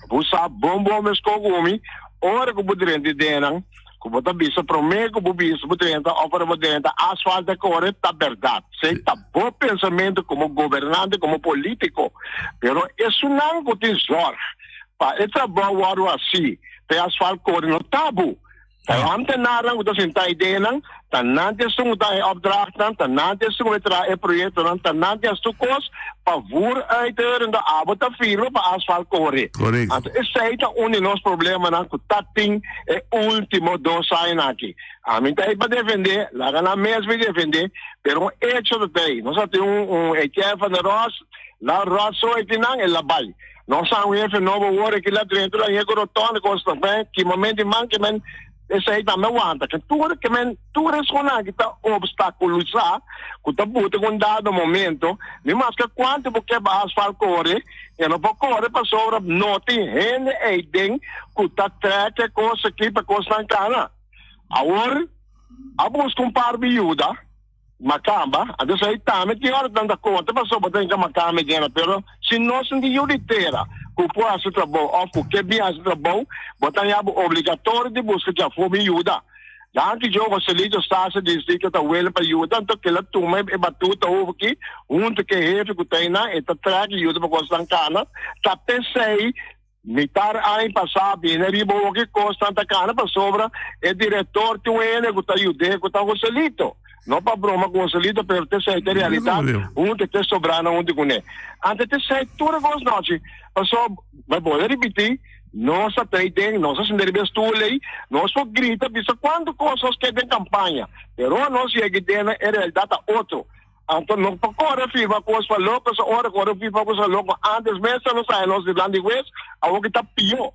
Bo sa bon bon meskos ku mi, ora ku bo drenta e dennan, ku bo ta bisa promé ku bo bisa bo drenta òf ora bo drenta asfalt a kore, ta bèrdat. Esei ta bo pensamentu komo gobernante, komo polítiko. Pero esunnan ku tin zòrg pa e trabou wòrdu hasí, pa e asfalt kore, no ta bo. Ta e ambtenarnan ku ta sintá ideanan, ta nan ta esun ku ta e opdrachtnan, ta nan ta esun ku ta traha e proyektonan, ta nan ta haci kos pa voer uit te horen abo ta firma pa asfalt kore. Anto esei ta un di nos problemanan ku ta tin e ultimo dos añanan aki. Ami ta ei pa defendé, laga nan mes mi defendé, pero un echo ta ta ei. Nos a tin un Etienne van der Ros, la rotzooi tin nan, el a bai. Nos a un hefe nobo awor aki la drenta la heko rotonde kos ta fen kimament di man ke men esei tambe wanta ke tur ke men tur esunnan ki ta obstakulisa ku ta buta ku un dado momento mi maske kuantu bo ke ba asfalt kore e no por kore pasobra no tin hende eiden ku ta trek e kos aki pa kosnan kana awor a buska un par di yuda. Makamba, anto esei tambe tin ora nan ta konta pasobra bo ta hinka makamba djena, pero si nos no tin yu di tera ku por hasi trabou òf ku ke bin hasi trabou, bo ta haña bo obligatorio di buska djafó bin yuda. Danki Djo, Joselito Stase di distrito ta wele pa yuda, anto kila tuma e batuta over aki huntu ku e hefe ku ta einan, e ta trek yuda pa kosnan kana, ta p'esei Mitar aña pasá bini riba hopi kosnan ta kana pasobra e direktor tin un hende ku ta yud'é ku ta Joselito. No pa broma ku Joselito pero t'esei ta e realidat huntu ku e sobranan huntu kuné. Anto t'esei tur e kos nochi pasobra mi por a ripití nos ta trae den nos a sinta riba e stul ei nos por grita bisa kuantu kos nos ke den kampaña pero ora nos yega den e realidat ta otro. Anto no por kore firma kos pa loko, so ora kore firma kos pa loko antes mes ta nos haña nos dilanti hues, awor ki ta pió.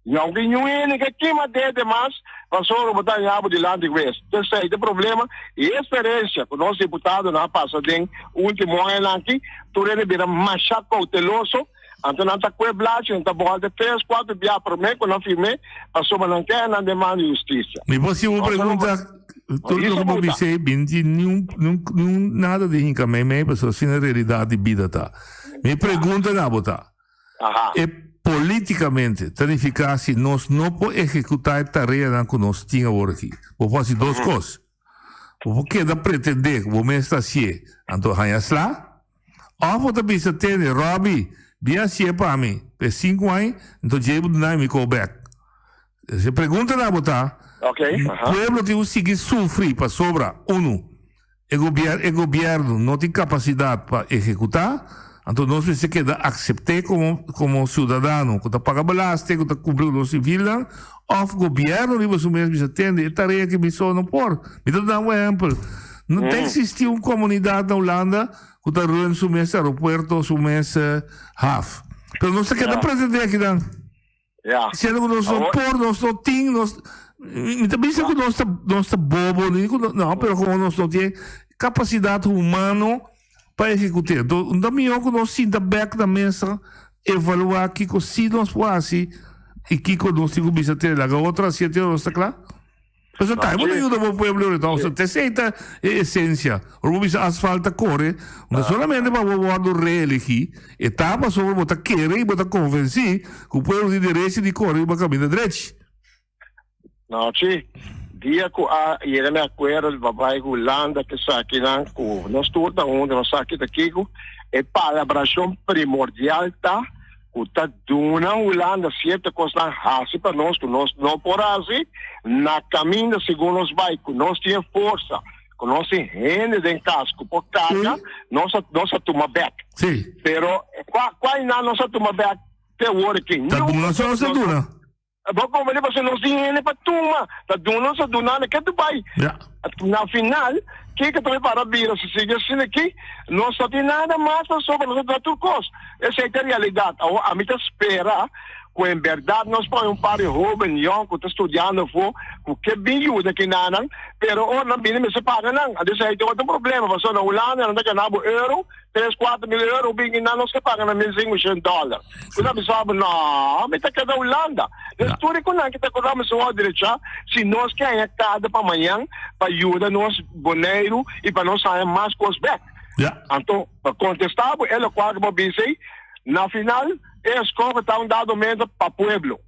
I aunke niun hende ke kima dede mas, pasobra bo ta haña bo dilanti hues. T'esei ta e problema i e eksperensia ku nos diputadonan a pasa den último añanan aki, tur hende bira masha kouteloso, anto nan ta kue blachi, nan ta bòlta tres, kuater bia promé ku nan firm'é, pasobra nan ke haña nan den man di hustisia. Mi por hasi un pregunta? Tur loke bo bisa ei bin tin niun niun nada di hinka mei mei pasobra asina e realidat di bida ta. Mi pregunta na bo ta, e politikamente ta nifiká si nos no por ehekutá e tareanan ku nos tin awor aki? Bo por hasi dos kos, bo por keda pretendé ku bo mes ta hasié anto haña sla, òf bo ta bisa tende Robby bin hasié pa mi pa e sinku aña anto djei bo duna mi kou bèk. E pregunta na bo ta, pueblo tin ku sigui sufri pasobra, unu, e gobier e gobierno no tin kapasidat pa ehekutá, anto nos mester keda aksept'é komo komo siudadano ku ta paga belasting, ku ta kumpli ku nos sivilnan, òf gobierno riba su mes bisa tende e tarea ki mi so no por. Mi ta duna un ehèmpel, no ta eksistí un komunidat na Hulanda ku ta run su mes aeropuerto, su mes haf. Pero nos ta keda pretendé akinan. Ja. Siendo ku nos no por, nos no tin, nos mi ta bisa ku nos ta nos ta bobo ni ku no, pero komo nos no tin kapasidat humano pa ehekut'é. Enton un ta mihó ku nos sinta bèk na mesa, evaluá kiko sí nos por hasi i kiko nos tin ku bisa te laga otro hasié te ora nos ta kla. Pasobra ta bo ta yuda bo pueblo ahorita. Osea, te esei ta e esencia. Ora bo bisa asfalt ta kore, no ta solamente pa bo wordo reelegi, e ta pasobra bo ta kere i bo ta konvensí ku pueblo tin derecho di kore riba kaminda drechi. No, chi. Dia ku a yega na e akuerdo di babai ku Hulanda ku esakinan ku nos tur ta huntu, nos sa ki ta kiko, e palabrashon primordial ta ku ta duna Hulanda sierto kosnan hasi pa nos ku nos no por hasi, na kaminda segun nos bai ku nos tin e forsa, ku nos tin hende den kas ku por karga, nos a nos a tuma bèk. Pero kua kua einan nos a tuma bèk te awor aki? Ta duna so nos a duna. Bo komprende pasobra nos tin hende pa tuma, ta duna nos a duna na ke tu bai. Na final, kiko ta para bira si sigui asina aki? Nos no tin nada mas pasobra nos a duna tur kos. Esei ta e realidat. Awor ami ta spera ku en bèrdat nos pone un par di hoben yòn ku ta studiando afó ku ke bin yuda kinanan, pero ora nan bini mester paga nan. Anto esei ta otro problema pasobra na Hulanda nan ta gana bo euro. Tres kuater mil euro bin i nan nos ke paga nan 1500 dòler. Ku ta bisa bo, no, mi ta keda Hulanda. Dus tur e ku nan ki ta kura mi su drecha, si nos ke haña kada pa mañan pa yuda nos Boneiru i pa nos haña mas kos bèk. Anto, pa kontestá bo e lokual ku bo bisa ei, na final e eskoho ta un dado momento pa pueblo.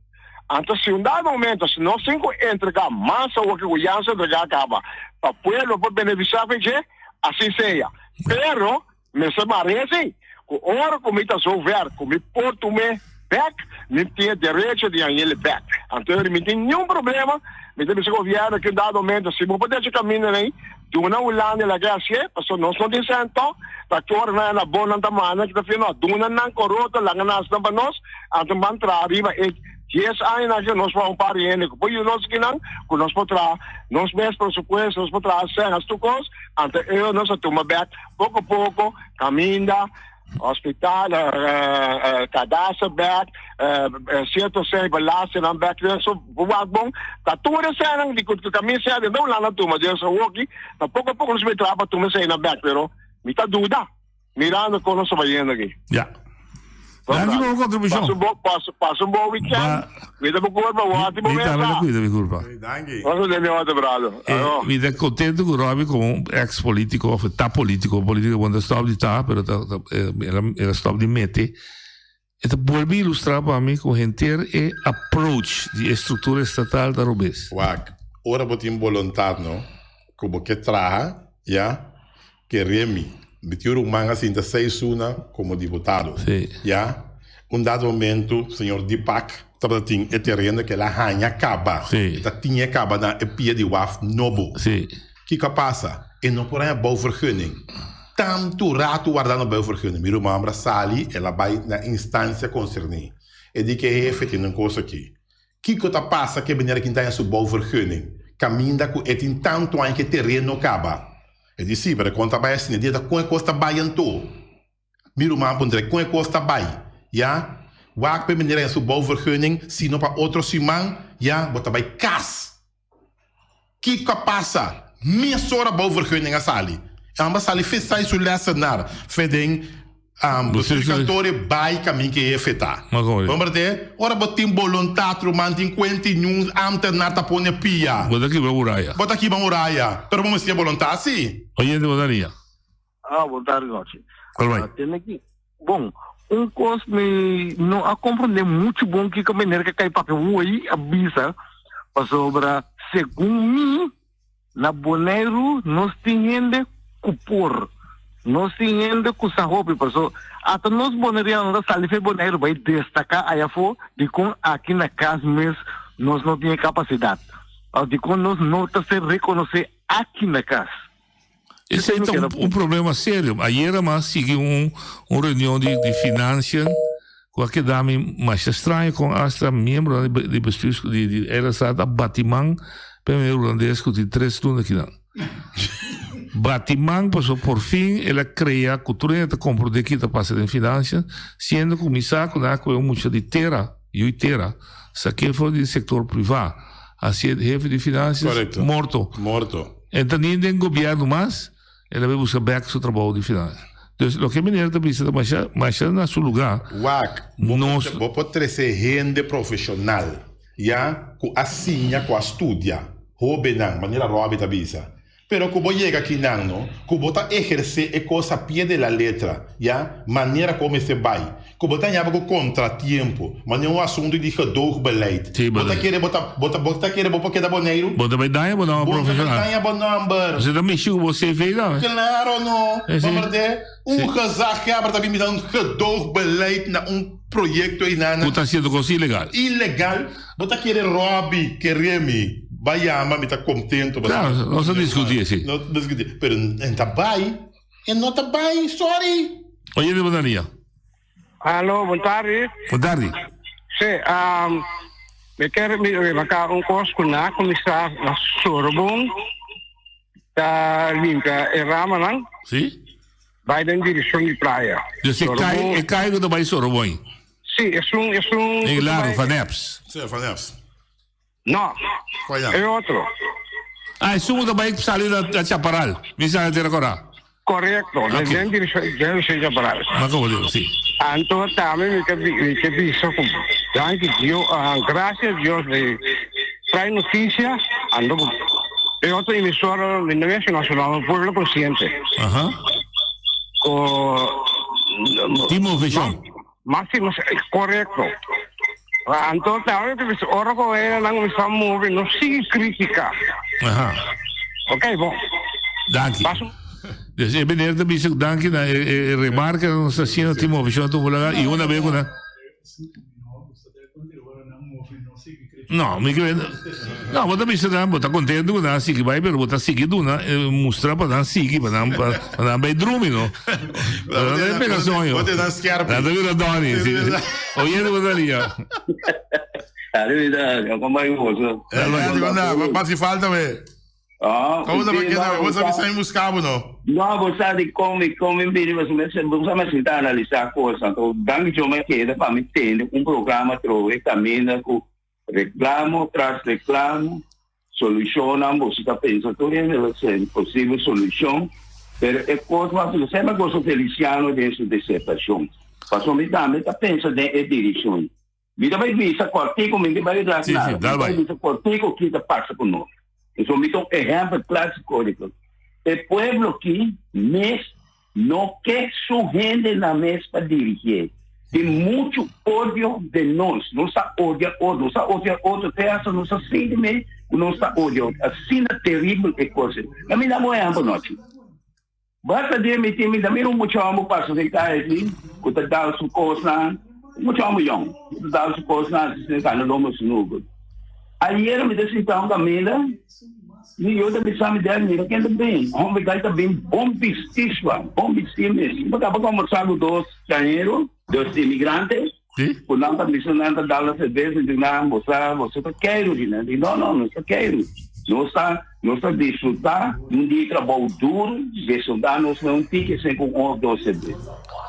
Anto si un dado momento si nos tin ku entregá mas awor ke ku ya nos a entregá kaba pa pueblo por benefisiá fen dje, así sea. Pero mester mara esei, ku ora ku mi ta zo ver ku mi por tum'é bèk, mi tin e derecho di hañ'el bèk. Anto mi tin niun problema, mi ta bisa gobierno ki un dado momento si bo por decha caminda nei, duna Hulanda el a ke hacié, pasobra nos no tin cent to, ta ki ora nan na bon nan ta manda ki ta fia no, duna nan coroto, laga nan haci nan pa nos, anto ban traha riba e dies añanan aki nos por un par di hende ku por yuda nos akinan, ku nos por traha nos mes presupuesto, nos por traha cen, haci tur cos, anto ellos nos a tuma bek poco poco caminda. Hospital, kadaster bek, sierto sey belastingnan bek, so bo wak bon, ta tur e seynan di ku kaminda sea den Hulanda tuma, dus awoki ta poko a poko nos mester traha pa tuma e seynan bek, pero mi ta duda mirando kon nos ta bayendo aki. Ya. Danki pa bo kontribushon. Pasa un bon, pasa, pasa un bon weekend. Mi ta bo kurpa, wòrti bo Mi tambe ta mesa. kuida mi kurpa. Danki. Nos ta den otro brado. Eh, mi ta contento cu Robbie como un ex politico, of ta politico, politico bon ta stop di ta, pero ta, ta, eh, el a, el a stop di mete. E ta bolbe ilustra pa mi cu henter e approach di e structura estatal ta robes. Wak, ora bo tin boluntad no, cu bo ke traha, ya, ke remi. Mi tin un ruman a sinta seis luna como diputado. Sí. Ya, un dado momento señor Deepak tabata tin e tereno ke el a haña caba. Sí. E ta tin e caba na e pia di waf nobo. Sí. Kiko a pasa? E no por haña bouwvergunning. Tantu rato wardando bouwvergunning. Mi ruman a sali, el a bai na instancia concerni. E di ke hefe tin un cos aki. Kiko ta pasa ku e meneer aki ta haña su bouwvergunning kaminda ku e tin tantu aña ku e tereno kaba? E di si, pero kon ta bai asina? E di ta kon e kos ta bai anto? Mi ruman a puntra e kon e kos ta bai? Ya, wak pa e meneer haña su bouwvergunning, sino pa otro siman, ya, bo ta bai kas. Kiko a pasa? Mesora bouwvergunning a sali. E homber a sali festa i su lessenaar fe den bestuurskantoor e bai kamin ke hefe ta. Homber te, ora bo tin boluntat ruman tin kuenta i niun ambtenaar ta pone pia. Bo ta kibra muraya. Bo ta kibra muraya. Pero bo mester boluntat si. Oyente bo ta ria. Ah, bon tardi nochi. Alright. Ah, tene ki. Bon, un kos mi no a komprendé muchu bon kiko meneer ke kai papia woi a bisa pasobra segun mi na Boneiru nos tin hende ku por, nos tin hende ku sa hopi paso ata nos boneriano ta sali fe Boneiru bai destaká ayafó dikon aki na kas mes nos no tin e kapasidat òf dikon nos no ta ser rekonosé aki na kas. Esei ta un problema serio. Ayera mi a sigui un un reunion di di financiën ku a keda mi masha straño kon asta miembronan di di bestuurs di di RSA ta bati man pa e meneer Hulandes ku tin tres luna akinan. Bati man pasobra por fin el a krea ku tur hende ta komprondé kiko ta pasa den financiën siendo ku mi sa ku nan a kohe un mucha di tera, yui tera, sak'é for di sektor privá, hasié hefe di financiën, morto. Morto. E ta ni den gobierno mas, el a bay busca bek su trabou di finansa. Dus loke meneer ta bisa ta masha, masha na su lugar. Wak, bo por, bo por trece hende profesional, ya, cu a siña, cu a studia, hobennan, manera Robbie ta bisa. Pero cu bo yega akinan, no, cu bo ta eherce e cos a pie de la letra, ya, manera cu bo mester bay. Ku bo ta ñaba ku kontratiempo, manera un asuntu di gedoogbeleid. Sí, Bo ta kere bo ta bo ta bo ta kere bo por keda Boneiru? Bo ta bai daña bo nomber Bo ta bai profeshonal. daña bo nomber. Bo ta mishi ku bo CV tambe. Klaro no. Sí. Bo berdé? Un Sí. gezaghebber ta bin bisa un gedoogbeleid na un proyekto einan. Ku ta hasiendo kos ilegal. Ilegal. Bo ta kere Robbie kere mi bai yama mi ta kontento. Klaro, nos ta diskutí esei. Nos ta diskutí. Pero en ta bai. E no ta bai, sorry. Oye di Bondaria. Aló, bon tardi. Bon tardi. Sí, um, mi ker mi remarká un kos ku na kuminsá na Sorobon ta limpia e ramanan. Sí. Bai den direkshon di playa. Dus e kai, e kai ku ta bai Sorobon. Sí, esun, esun. E largo, Van Eps. Sí, Van Eps. No, e otro. Ah, esun ku ta bai sali na Chaparral, mi sa te rekorda. Korekto, Ok. den direkshon den direkshon Chaparral. Ma komo digo, si. Anto tambe mi ta mi ta bisa ku danki Dio, gracias Dios di trae notisia, anto ku e otro emisora mi no menshoná su nomber, Pueblo Consciente. Aha. Ku Timo Vishon. Máximo, korekto. Anto tambe ta bisa ora ku nan kuminsá move no sigui kritiká. Aha. Ok, bon. Danki. Dus e meneer ta bisa danki na e, e, e remarke na nos ta haciendo Timo Vishon ta un laga y una vez ku nan. No, mi ke No, bo ta bisa nan, bo ta contento ku nan a sigui bai, pero bo ta sigui duna, mustra pa nan sigui, pa nan pa nan bai drumi, no? Pa nan bai pega soño. Bo te nan skerpi. Nan ta bira dòni, si. Oyente bo ta lia. Ba si falta we. Ah, Como ta keda? Bo sa bisa busca bo no? No, bo sa di con mi con mi bini pasobra mi sa bo sa mi sinta analisa cos anto danki Dios mi a keda pa mi tende un programa atrobe caminda cu reclamo tras reclamo solucionnan bo si ta pensa tur hende lo ser posible solucion pero e cos mas semper gozo Feliciano den su disertacion pasobra mi tambe ta pensa den e direccion. Mi ta bai bisa kòrtiku, mi no bai ras nada. Mi ta bai bisa kòrtiku ki ta pasa ku nos. Pasobra mi ta un ehèmpel klásiko di kos. E pueblo ki mes no ke su hendenan mes pa dirigié. Tin muchu odio den nos. Nos ta odia otro, nos ta odia otro te hasta nos ta sinti mes ku nos ta odia otro. Asina teribel e kos ei. Na mi daba un ehèmpel nochi. Basta di mi tin mi ta mira un mucha homber pasa den kaya aki ku ta dal su kosnan, un mucha homber yòn ku ta dal su kosnan asi sin kanda lomba su nuku. Ayera mi ta sinta un kaminda mi yo ta bisa mi dad mira ken ta bin, homber kai ta bin bon bistí swa, bon bistí mes. Mi kaba kombersá ku dos stranhero, dos imigrante ku nan ta bisa nan ta dal nan serbes, mi di nan bo sa boso ta keiru di nan di no no nos ta keiru nos ta. Nos ta disfrutá di un dia di trabou duru, desfrutá nos na un tiki sin ku un òf dos serbes.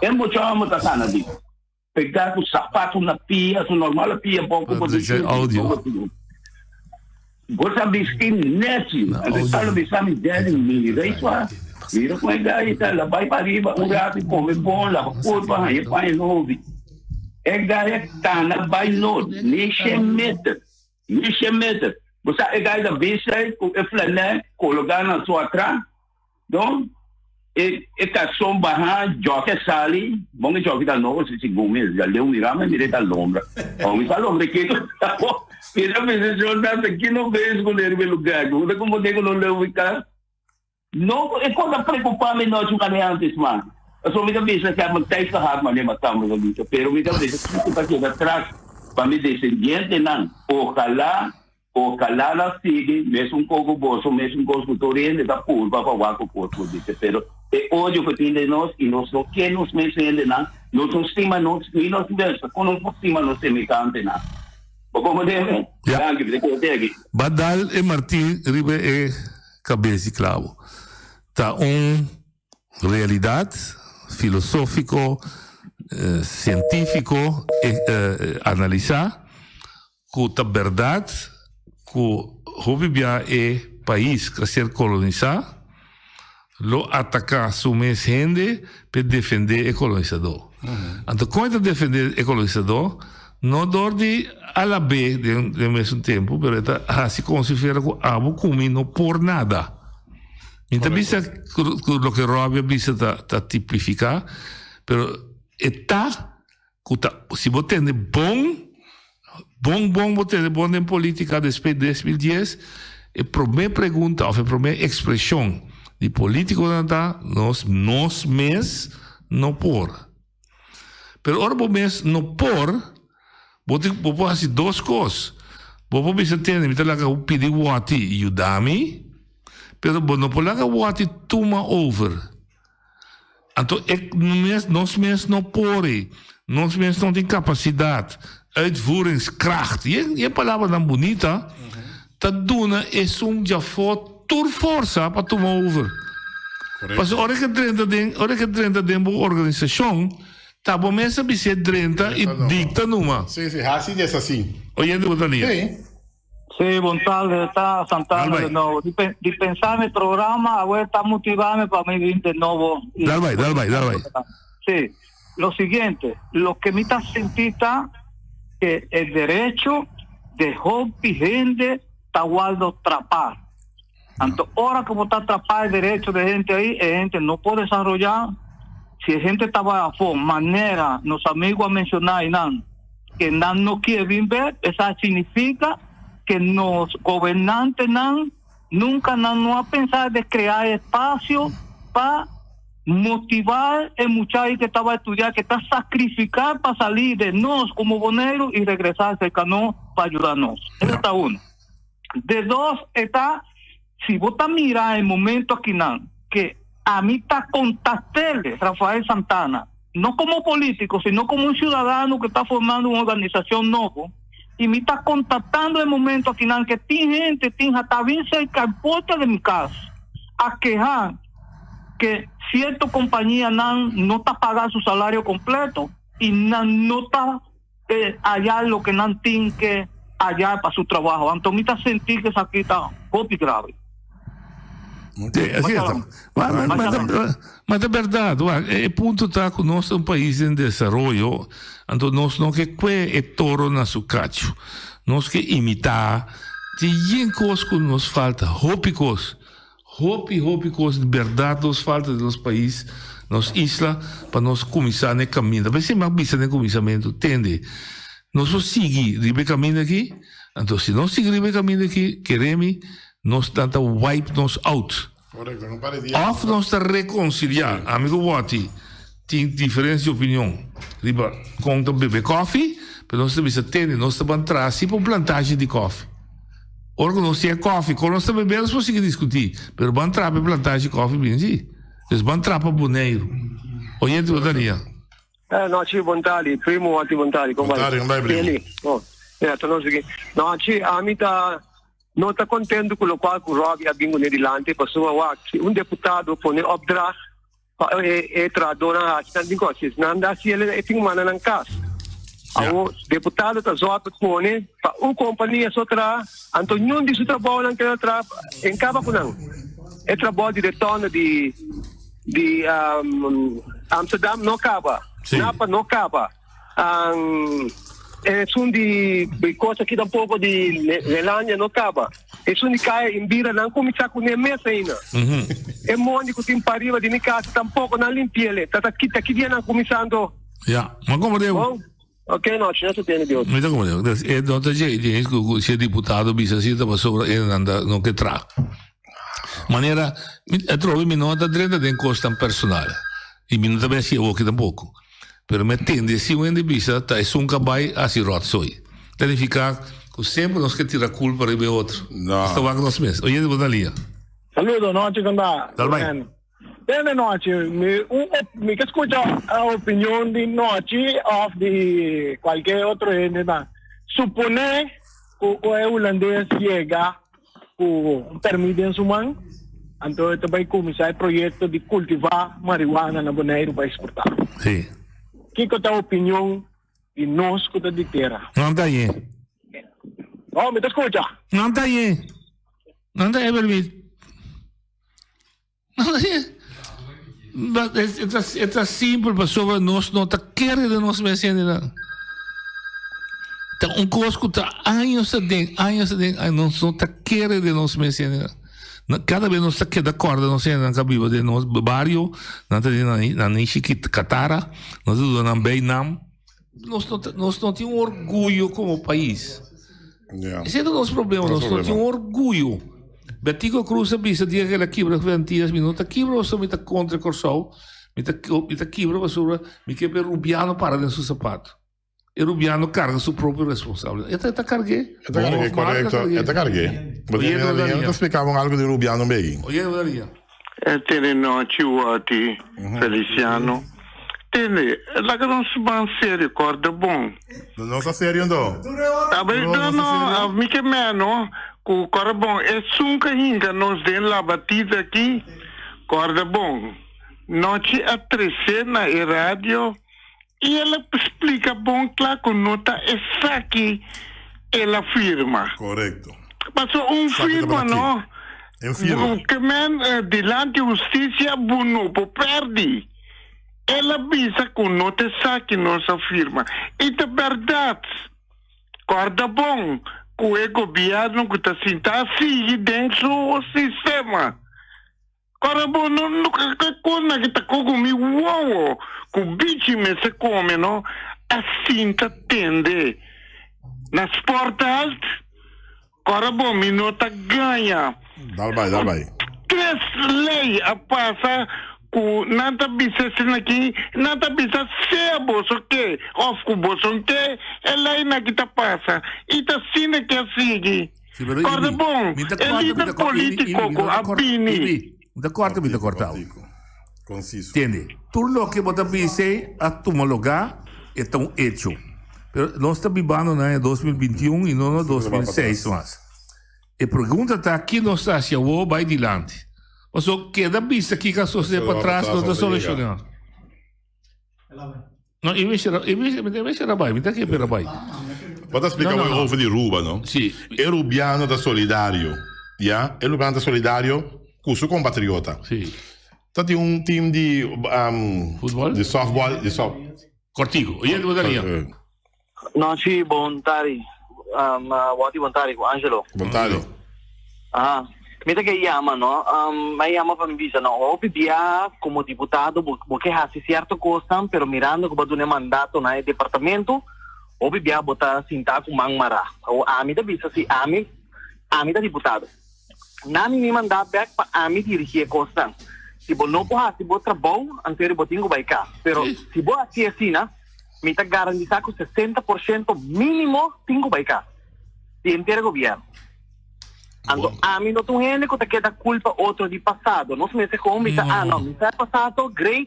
E mucha hòmber ta kana di pegá ku sapatu na pia, su normal a pia poko bo di shuti. Bo sa bisti nèchi. Anto e tata bisa mi, Daddy, mira i swa. Mira kon e gai ta, el a bai pa riba un ratu i kome bon, laba kurpa, haña paña nobi. E gai a kana bai nort, ni shen meter. Ni shen meter. Bo sa e gai ta bisai ku e flanè kologá na su atras. Don, e e karson bahá, djòki a sali. Bon e djòki ta nobo si segun mi. Ya leu mira mi mira e ta lombra. Ò mi sa lombra kiko ta bo. Mi ta bisa Jonathan ki no bes ku riba e lugá aki. Bo ta komprondé ku no leu mi kas. No, e kos a preocupa mi nochi mane antes man. Pasobra mi ta bisa ik heb mijn tijd gehad mane matamba ta bisa, pero mi ta bisa kiko ta keda tras pa mi descendientenan. Ojalá, ojalá nan sigui mesun kos ku boso, mesun kos ku tur hende ta purba pa wak ku kos por bisa. Pero e odio ku tin den nos i nos no ke nos mes hendenan, nos no stima nos ni nos mes, kon nos por stima nos semehantenan? Bo comprende mi? Danki, mi ta keda te aki. Badal e Martin riba e Kabes di klabo ta un realidat filosófiko, sientífiko analisá ku ta bèrdat ku hopi bia e pais ku a ser kolonisá lo ataká su mes hende p'e defendé e kolonisadó. Anto kon e ta defendé e kolonisadó? No dor di alab'é den den mesun tempu, pero e ta hasi komo si fuera ku abo ku mi no por nada. Mi ta bisa ku ku loke Robbie a bisa ta ta tipifiká, pero e ta ku ta si bo tende bon, bon bon bo tende bon den politika despues di 2010, e promé pregunta òf e promé ekspreshon di politikonan ta nos nos mes no por. Pero ora bo mes no por, bo tin bo por hasi dos kos. Bo por bisa tende mi ta laga bo pidi wòti yuda mi, pero bo no por laga wòti tuma over. Anto e mes nos mes no por ei, nos mes no tin kapasidat, uitvoeringskracht, i e palabranan bunita ta duna esun djafó tur forsa pa tuma over. Pasobra ora ke drenta den, ora ke drenta den bo organisashon, ta bo mes a bis'é drenta i dikta numa. Sí, sí, hasi des asin. Oyente bo ta lia. Sí. Sí, bon tarde, ta Santana de nobo. Di, di pensar mi programa, awe ta motivame pa mi bin de nobo. Dal bai, dal bai, dal bai. Sí, lo siguiente, lo que mi ta sentí ta que el derecho de hopi hende ta waldo trapá. Anto ora ku bo ta trapá e derecho de hende ahí, e hende no por desaroyá. Si e hende ta bai afó, manera nos amigo a menshoná einan, ke nan no kier bin bek, esaki signifika ke nos gobernantenan nunka nan no a pensa de krea espasio pa. Motivá e muchachi ke ta bai studiá, ke ta sakrifiká pa salí de nos komo Boneiru i regresá serka nos pa yuda nos. Esa ta uno. De dos e ta, si bo ta mira e momento akinan ke ami ta kontakt'el, Rafael Santana, no komo polítiko, sino komo un siudadano ke ta formando un organisashon nobo, i mi ta kontaktando e momento akinan ke tin hende tin hata bin serka e porta di mi kas a keha ke sierto kompanianan no ta paga su salario kompleto i nan no ta haya loke nan tin ke haya pa su trabaho. Anto mi ta senti ke esaki ta hopi grave. Sí, así ta. Ma, ma, ma, ma ta berdad, wak, e punto ta ku nos ta un pais den desaroyo, anto nos no ke kue e toro na su kachu. Nos ke imitá, tin yen kos ku nos falta, hopi kos. Hopi hopi kos di bèrdat nos falta den nos pais, nos isla, pa nos kuminsá na e kaminda. P'esei mi a bisa na e kuminsamentu, tende, nos por sigui riba e kaminda aki, anto si nos sigui riba e kaminda aki, kere mi, nos nan ta wipe nos out. Òf nos ta rekonsiliá. Ami ku Watty tin diferensia di opinion riba kon ta bebe kòfi, pero nos ta bisa, tende, nos ta ban traha si pa un plantashi di kòfi. Ora ku nos tin e kòfi, kon nos ta bebe nos por sigui diskutí, pero ban trapa e plantashi kòfi bin si. Dus ban trapa Boneiru. Oyente bo ta ria. Eh, nochi bon tardi, primo ati bon tardi, kon bai? Bon tardi, kon bai primo? Kelly, oh, ya ta nos aki. Nochi, ami ta no ta contento ku lokual ku Robbie a bin kuné dilanti, pasobra wak, si un deputado pone opdracht pa e e trahadónan hasi nan tin ku hasi, nan da hasi el e tin ku manda nan kas. Awor deputado ta zòrg pa pone pa un kompania so traha, anto niun di su trabounan keda traha en kaba ku nan. E trabou di retorno di di Amsterdam no kaba, Napa no kaba. Esun di kos aki tampoko di Nelandia no kaba. Esun di kaya Imbira nan kuminsá kuné mes aina. E mondi ku tin pariba di mi kasa tampoko nan limpi'el. Ta ta ki dia nan kuminsá anto? Ya, ma komo deu? Bon, ok nochi, nos ta tende di otro. Mi ta komo deu. Dus e no ta dje dje ku si e diputado bisa si ta pasobra e nan ta no ke traha. Manera mi atrobe mi no ta drenta den kosnan personal i mi no ta bin hasi awoki tampoko. Pero mi a tende si un hende bisa ta esun ka bai hasi rotzooi. Ta nifiká ku semper nos ke tira kulpa riba e otro. Nos ta wak nos mes. Oyente bo ta lia. Saludo, nochi kon ta? Dal bai. Tende nochi, mi un mi ke skucha opinion di nochi òf di kualke otro hende ta. Suponé ku e hulandes yega ku un permit den su man, anto e ta bai kuminsá e proyekto di kultivá marihuana na Boneiru pa eksportá. Sí. Kiko ta opinion di nos ku ta di tera? Nan ta ye. No, mi ta skucha. Nan ta ye. Nan ta ye, permit. E ta simpel pasobra nos no ta kere den nos mes hendenan. Ta un kos ku ta años aden, años aden, nos no ta kere den nos mes hendenan. Kada bes nos ta keda kòrda nos hendenan ku a biba den nos bario, nan ta den nan nishi Katara, nos ta duna nan beinam. Nos no ta, nos no tin un orguyo komo pais. Esei ta nos problema, nos no tin un orguyo. Betico Cruz a bisa dia ku el a kibra ku Antillas, mi no ta kibra pasobra mi ta kontra Kòrsou, mi ta mi ta kibra pasobra mi ke pa e rubiano para den su sapato. E rubiano karga su propio responsabilidat. E ta e ta karg'é. E ta karg'é, korekto. E ta karg'é. Oye, mi ta splika bo algu di rubiano begi. Oye, Daria. E tene nochi wòti, Feliciano. Tende, laga nos ban serio, kòrda bon. Nos ta serio anto? Tabé, no, no, mi ke meno ku kòrda bon, esun ka hinka nos den la batida aki, kòrda bon. Nochi a tresé na e radio i el a splika bon kla ku no ta esaki el a firma. Korekto. Paso un firma no, ke men dilanti hustisia bo no por pèrdi. El a bisa ku no ta esaki nos a firma. I ta bèrdat. Kòrda bon ku e gobièrnu ku ta sinta a sigui den su sistema. Ora bo no no ke kosnan ki ta kogo mi wowo ku bichi mester kome no a sinta tende na sporthalt ora bo mi no ta gaña. Dal bai dal bai. Tres ley a pasa. Ku nan ta bisa esina aki, nan ta bisa sea boso ke òf ku boso n ke, e leinan aki ta pasa. I ta asina ke a sigui. Kòrda bon, e lider polítiko ku a bini. Mi ta kòrta, mi ta kòrta awe. Tende, tur loke bo ta bisa ei a tuma lugá, e ta un echo. Pero nos ta bibando na aña 2021 i no na 2006 mas. E pregunta ta ki nos ta haci awor bay dilanti. Pasobra keda bisa kiko a sosode patras no ta soluciona. No, i mester i mester a bay, mi ta kepera bay. Bo ta splica No, no, no. over di Ruba, no? Si. E Rubiano ta solidario, ya? E Rubiano ta solidario cu su compatriota. Si. Ta tin un team di um, Futbol? di softball, di soft. Cortico. Oye, bo ta ria. No, sí, bon tardi. Um, uh, Wati, bon tardi, ku Angelo. Bon tardi. Aha. Mi ta ke yama, no? Um, mi yama pa mi bisa, no? Hopi bia como diputado, bo, bo ke hasi cierto cosnan, pero mirando ku bo duna e mandato na e departamento, hopi bia bo ta sinta ku man mará. O ami ta bisa si ami, ami ta diputado. Nan mi manda bek pa ami dirigi e cosnan. Si bo no por hasi bo trabou, anto bo tin ku bai kas. Pero si bo hasi asina, Mi ta garantisa ku 60% minimo tin ku bai kas di henter gobierno. Anto ami no ta un hende ku ta keda kulpa otro di pasado. Nos mester gewoon bisa, ah no, mi sa e pasado, great,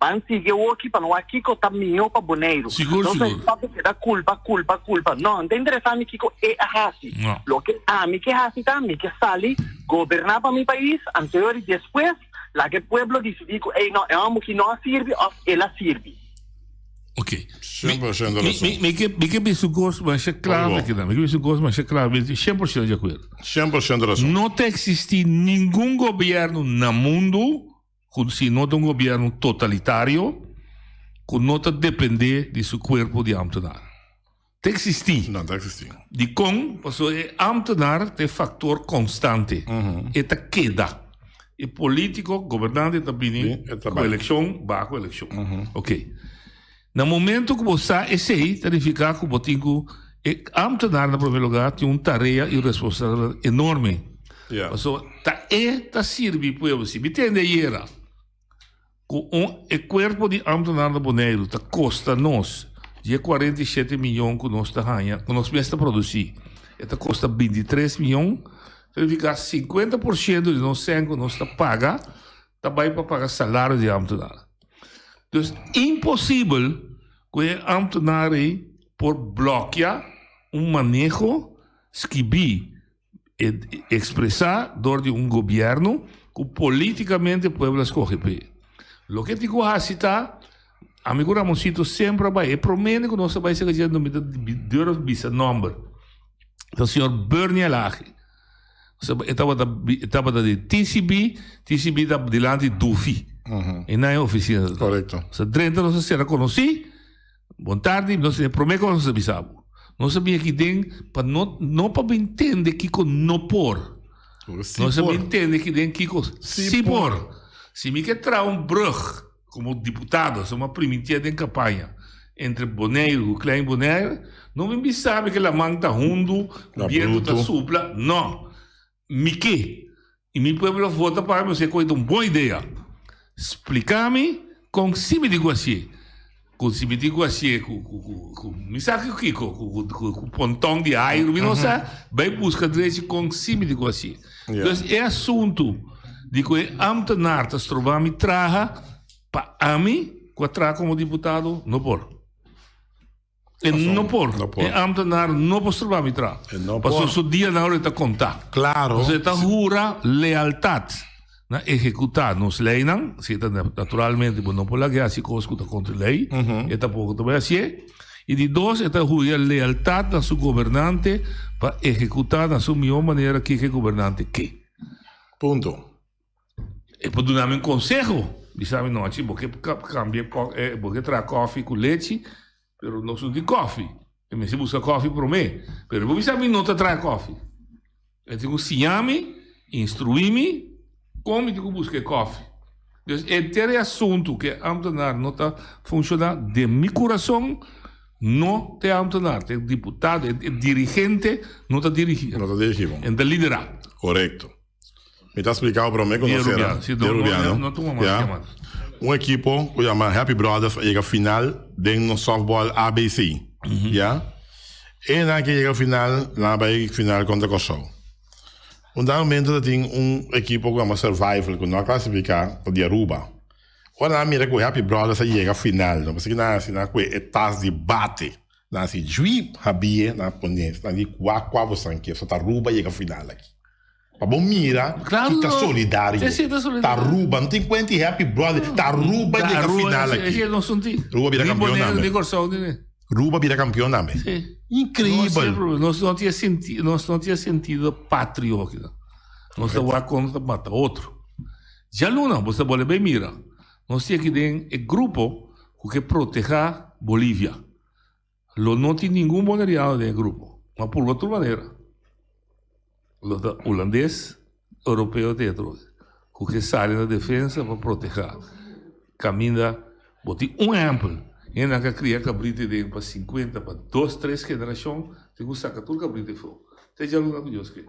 ban sigui awoki pa no wak kiko ta mihó pa Boneiru. Sigur, Nos sigur. mester stop di keda kulpa, kulpa, kulpa. No, no ta interesa mi kiko e a hasi. No. Loke ami ke hasi ta, mi ke sali goberná pa mi pais, anto di despues laga e pueblo disidí ku, ey no, e hòmber ki no a sirbi òf el a sirbi. Ok. 100% razón. Mi, mi, mi ke, mi ke bisa un kos masha clave Oigo. aquí. Mi ke bisa un kos masha clave. 100% de acuerdo. 100% razón. No ta existi ningun gobierno na mundo ku si no ta un gobierno totalitario ku no ta depende di su cuerpo di ambtenaar. Ta existi. No ta existi. Dikon? Pasobra e ambtenaar ta e factor constante. E ta keda. E politico, gobernante ta bini cu eleccion, ba cu eleccion. Ok. Na momento cu bo sa esey, ta nifica cu bo tin cu e ambtenaar na primer lugar tin un tarea y un responsabilidad enorme. Pasobra ta e ta sirbi pueblo. Si mi tende ayera Ku un e kuerpo di ámtenar na Boneiru ta kosta nos di e 47 miyon ku nos ta haña, ku nos mes ta produsí, e ta kosta 23 miyon, signifiká 50 por siento di nos sèn ku nos ta paga ta bai pa paga salario di ámtenar. Dus imposibel ku e ámtenar ei por blòkia un maneho skibí E expresa door di un gobierno cu politicamente pueblo a scoge p'e. Loke tin cu haci ta, ami cu Ramoncito semper a bay, e promene cu nos a bay seca dje no mi ta durf bisa nomber, ta señor Bernie Elhage. E tabata e tabata di TCB, TCB ta dilanti Dufi, e nan e oficina. Correcto. Sa drenta nos a cera conoci. Bon tardi, nos e prome cosa nos a bisa bo. Nos a bin aki den pa no no pa bin tende kiko no por. Si Nos a por. bin tende aki den kiko Si si por. por. Si mi ke traha un brug komo diputado, so mi a primintié den kampaña entre Boneiru ku Klein Bonaire, no bin bisa mi ke laman ta hundu, ku Ta bientu ta brutu. supla, no. Mi ke i mi pueblo vota pa mi, osea ku e ta un bon idea. Splika mi kon si mi tin ku hasié. Ku si mi tin ku hasié ku ku ku ku mi sa ku kiko, ku ku ku ku ponton di airu, mi no sa, bai buska drechi kon si mi tin ku hasié. Dus e asuntu di ku e ambtenaar ta stroba mi traha, pa ami ku a traha komo diputado, no por. E no por. E ambtenaar no por stroba mi traha. Pasobra su dianan ora e ta konta. Claro. Pasobra e ta hura lealtad na ehecuta nos leynan. Si e ta naturalmente bo no por laga e haci cos cu ta contra ley. E tampoco ta bay hacié. Y di dos e ta hura lealtad na su gobernante pa ehecuta na su mihor manera kico e gobernante ke. Punto. E por duna mi un konseho, bisa mi nochi bo ke kambia bo ke traha kòfi ku lechi, pero nos no tin kòfi. E mester buska kòfi promé. Pero e por bisa mi no ta traha kòfi. E tin ku siña mi, instruí mi kon mi tin ku buska e kòfi. Dus henter e asuntu ku e ámtenar no ta funshoná den mi kurason, no ta e ámtenar, ta e diputado, e dirigente no ta dirigí. No ta dirigí bon. E ta liderá. Korekto. Mi ta spliká bo promé ku Di nos sera. Rubiano, si, Di no, no, Rubiano. no tuma mas Ya. yamada. Un ekipo ku yama Happy Brothers a yega final den nos softball ABC. Ya. E nan ke yega final, nan a bai final kontra Kòrsou. Un dado momento ta tin un ekipo ku yama Survival ku no a klasifiká ta di Aruba. Ora nan a mira ku Happy Brothers a yega final, no pasobra nan a hasi nan a kue e tas di bate. Nan a hasi juip habie, nan a pone, nan di kua kua boso ke, so ta Aruba yega final aki. Pa bo mira Claro, ki ta no. solidario. Sí, sí, ta solidario. Ta Aruba, no tin cuenta di Happy Brother, ta Aruba Ta yega Aruba, final sí, aki. sí, nos un tin. Aruba bira Ni campeon Bonaire, tambe. ni Kòrsou, ni ni. Aruba bira campeon tambe. Sí. Increíbel. Nos, nos no tin senti, nos no tin sentido patrio aki. Nos ta wak kon ta mata otro. Djaluna, bo ta bolbe mira. Nos tin aki den e grupo ku ke proteha Bolivia. Lo no tin ningun boneriano den e grupo, ma purba tur manera. Lo ta hulandes, europeo te otro ku ke sali na defensa pa proteha. Kaminda bo tin un ehempel, hendenan ka kria kabrito den pa sinkuenta, pa dos, tres generashon, tin ku saka tur kabrito afó. Te djaluna ku Dios ke.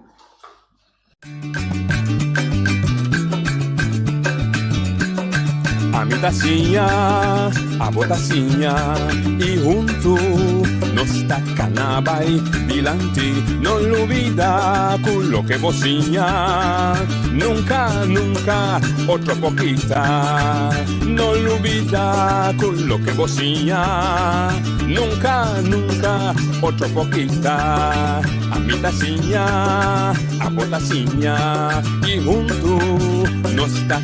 Ami ta siña, abo ta siña y huntu nos ta cana bay dilanti. No lubida cu loke bo siña nunca, nunca otro por kita. No lubida cu loke bo siña nunca, nunca otro por kita. Ami ta siña, abo ta siña y huntu nos ta.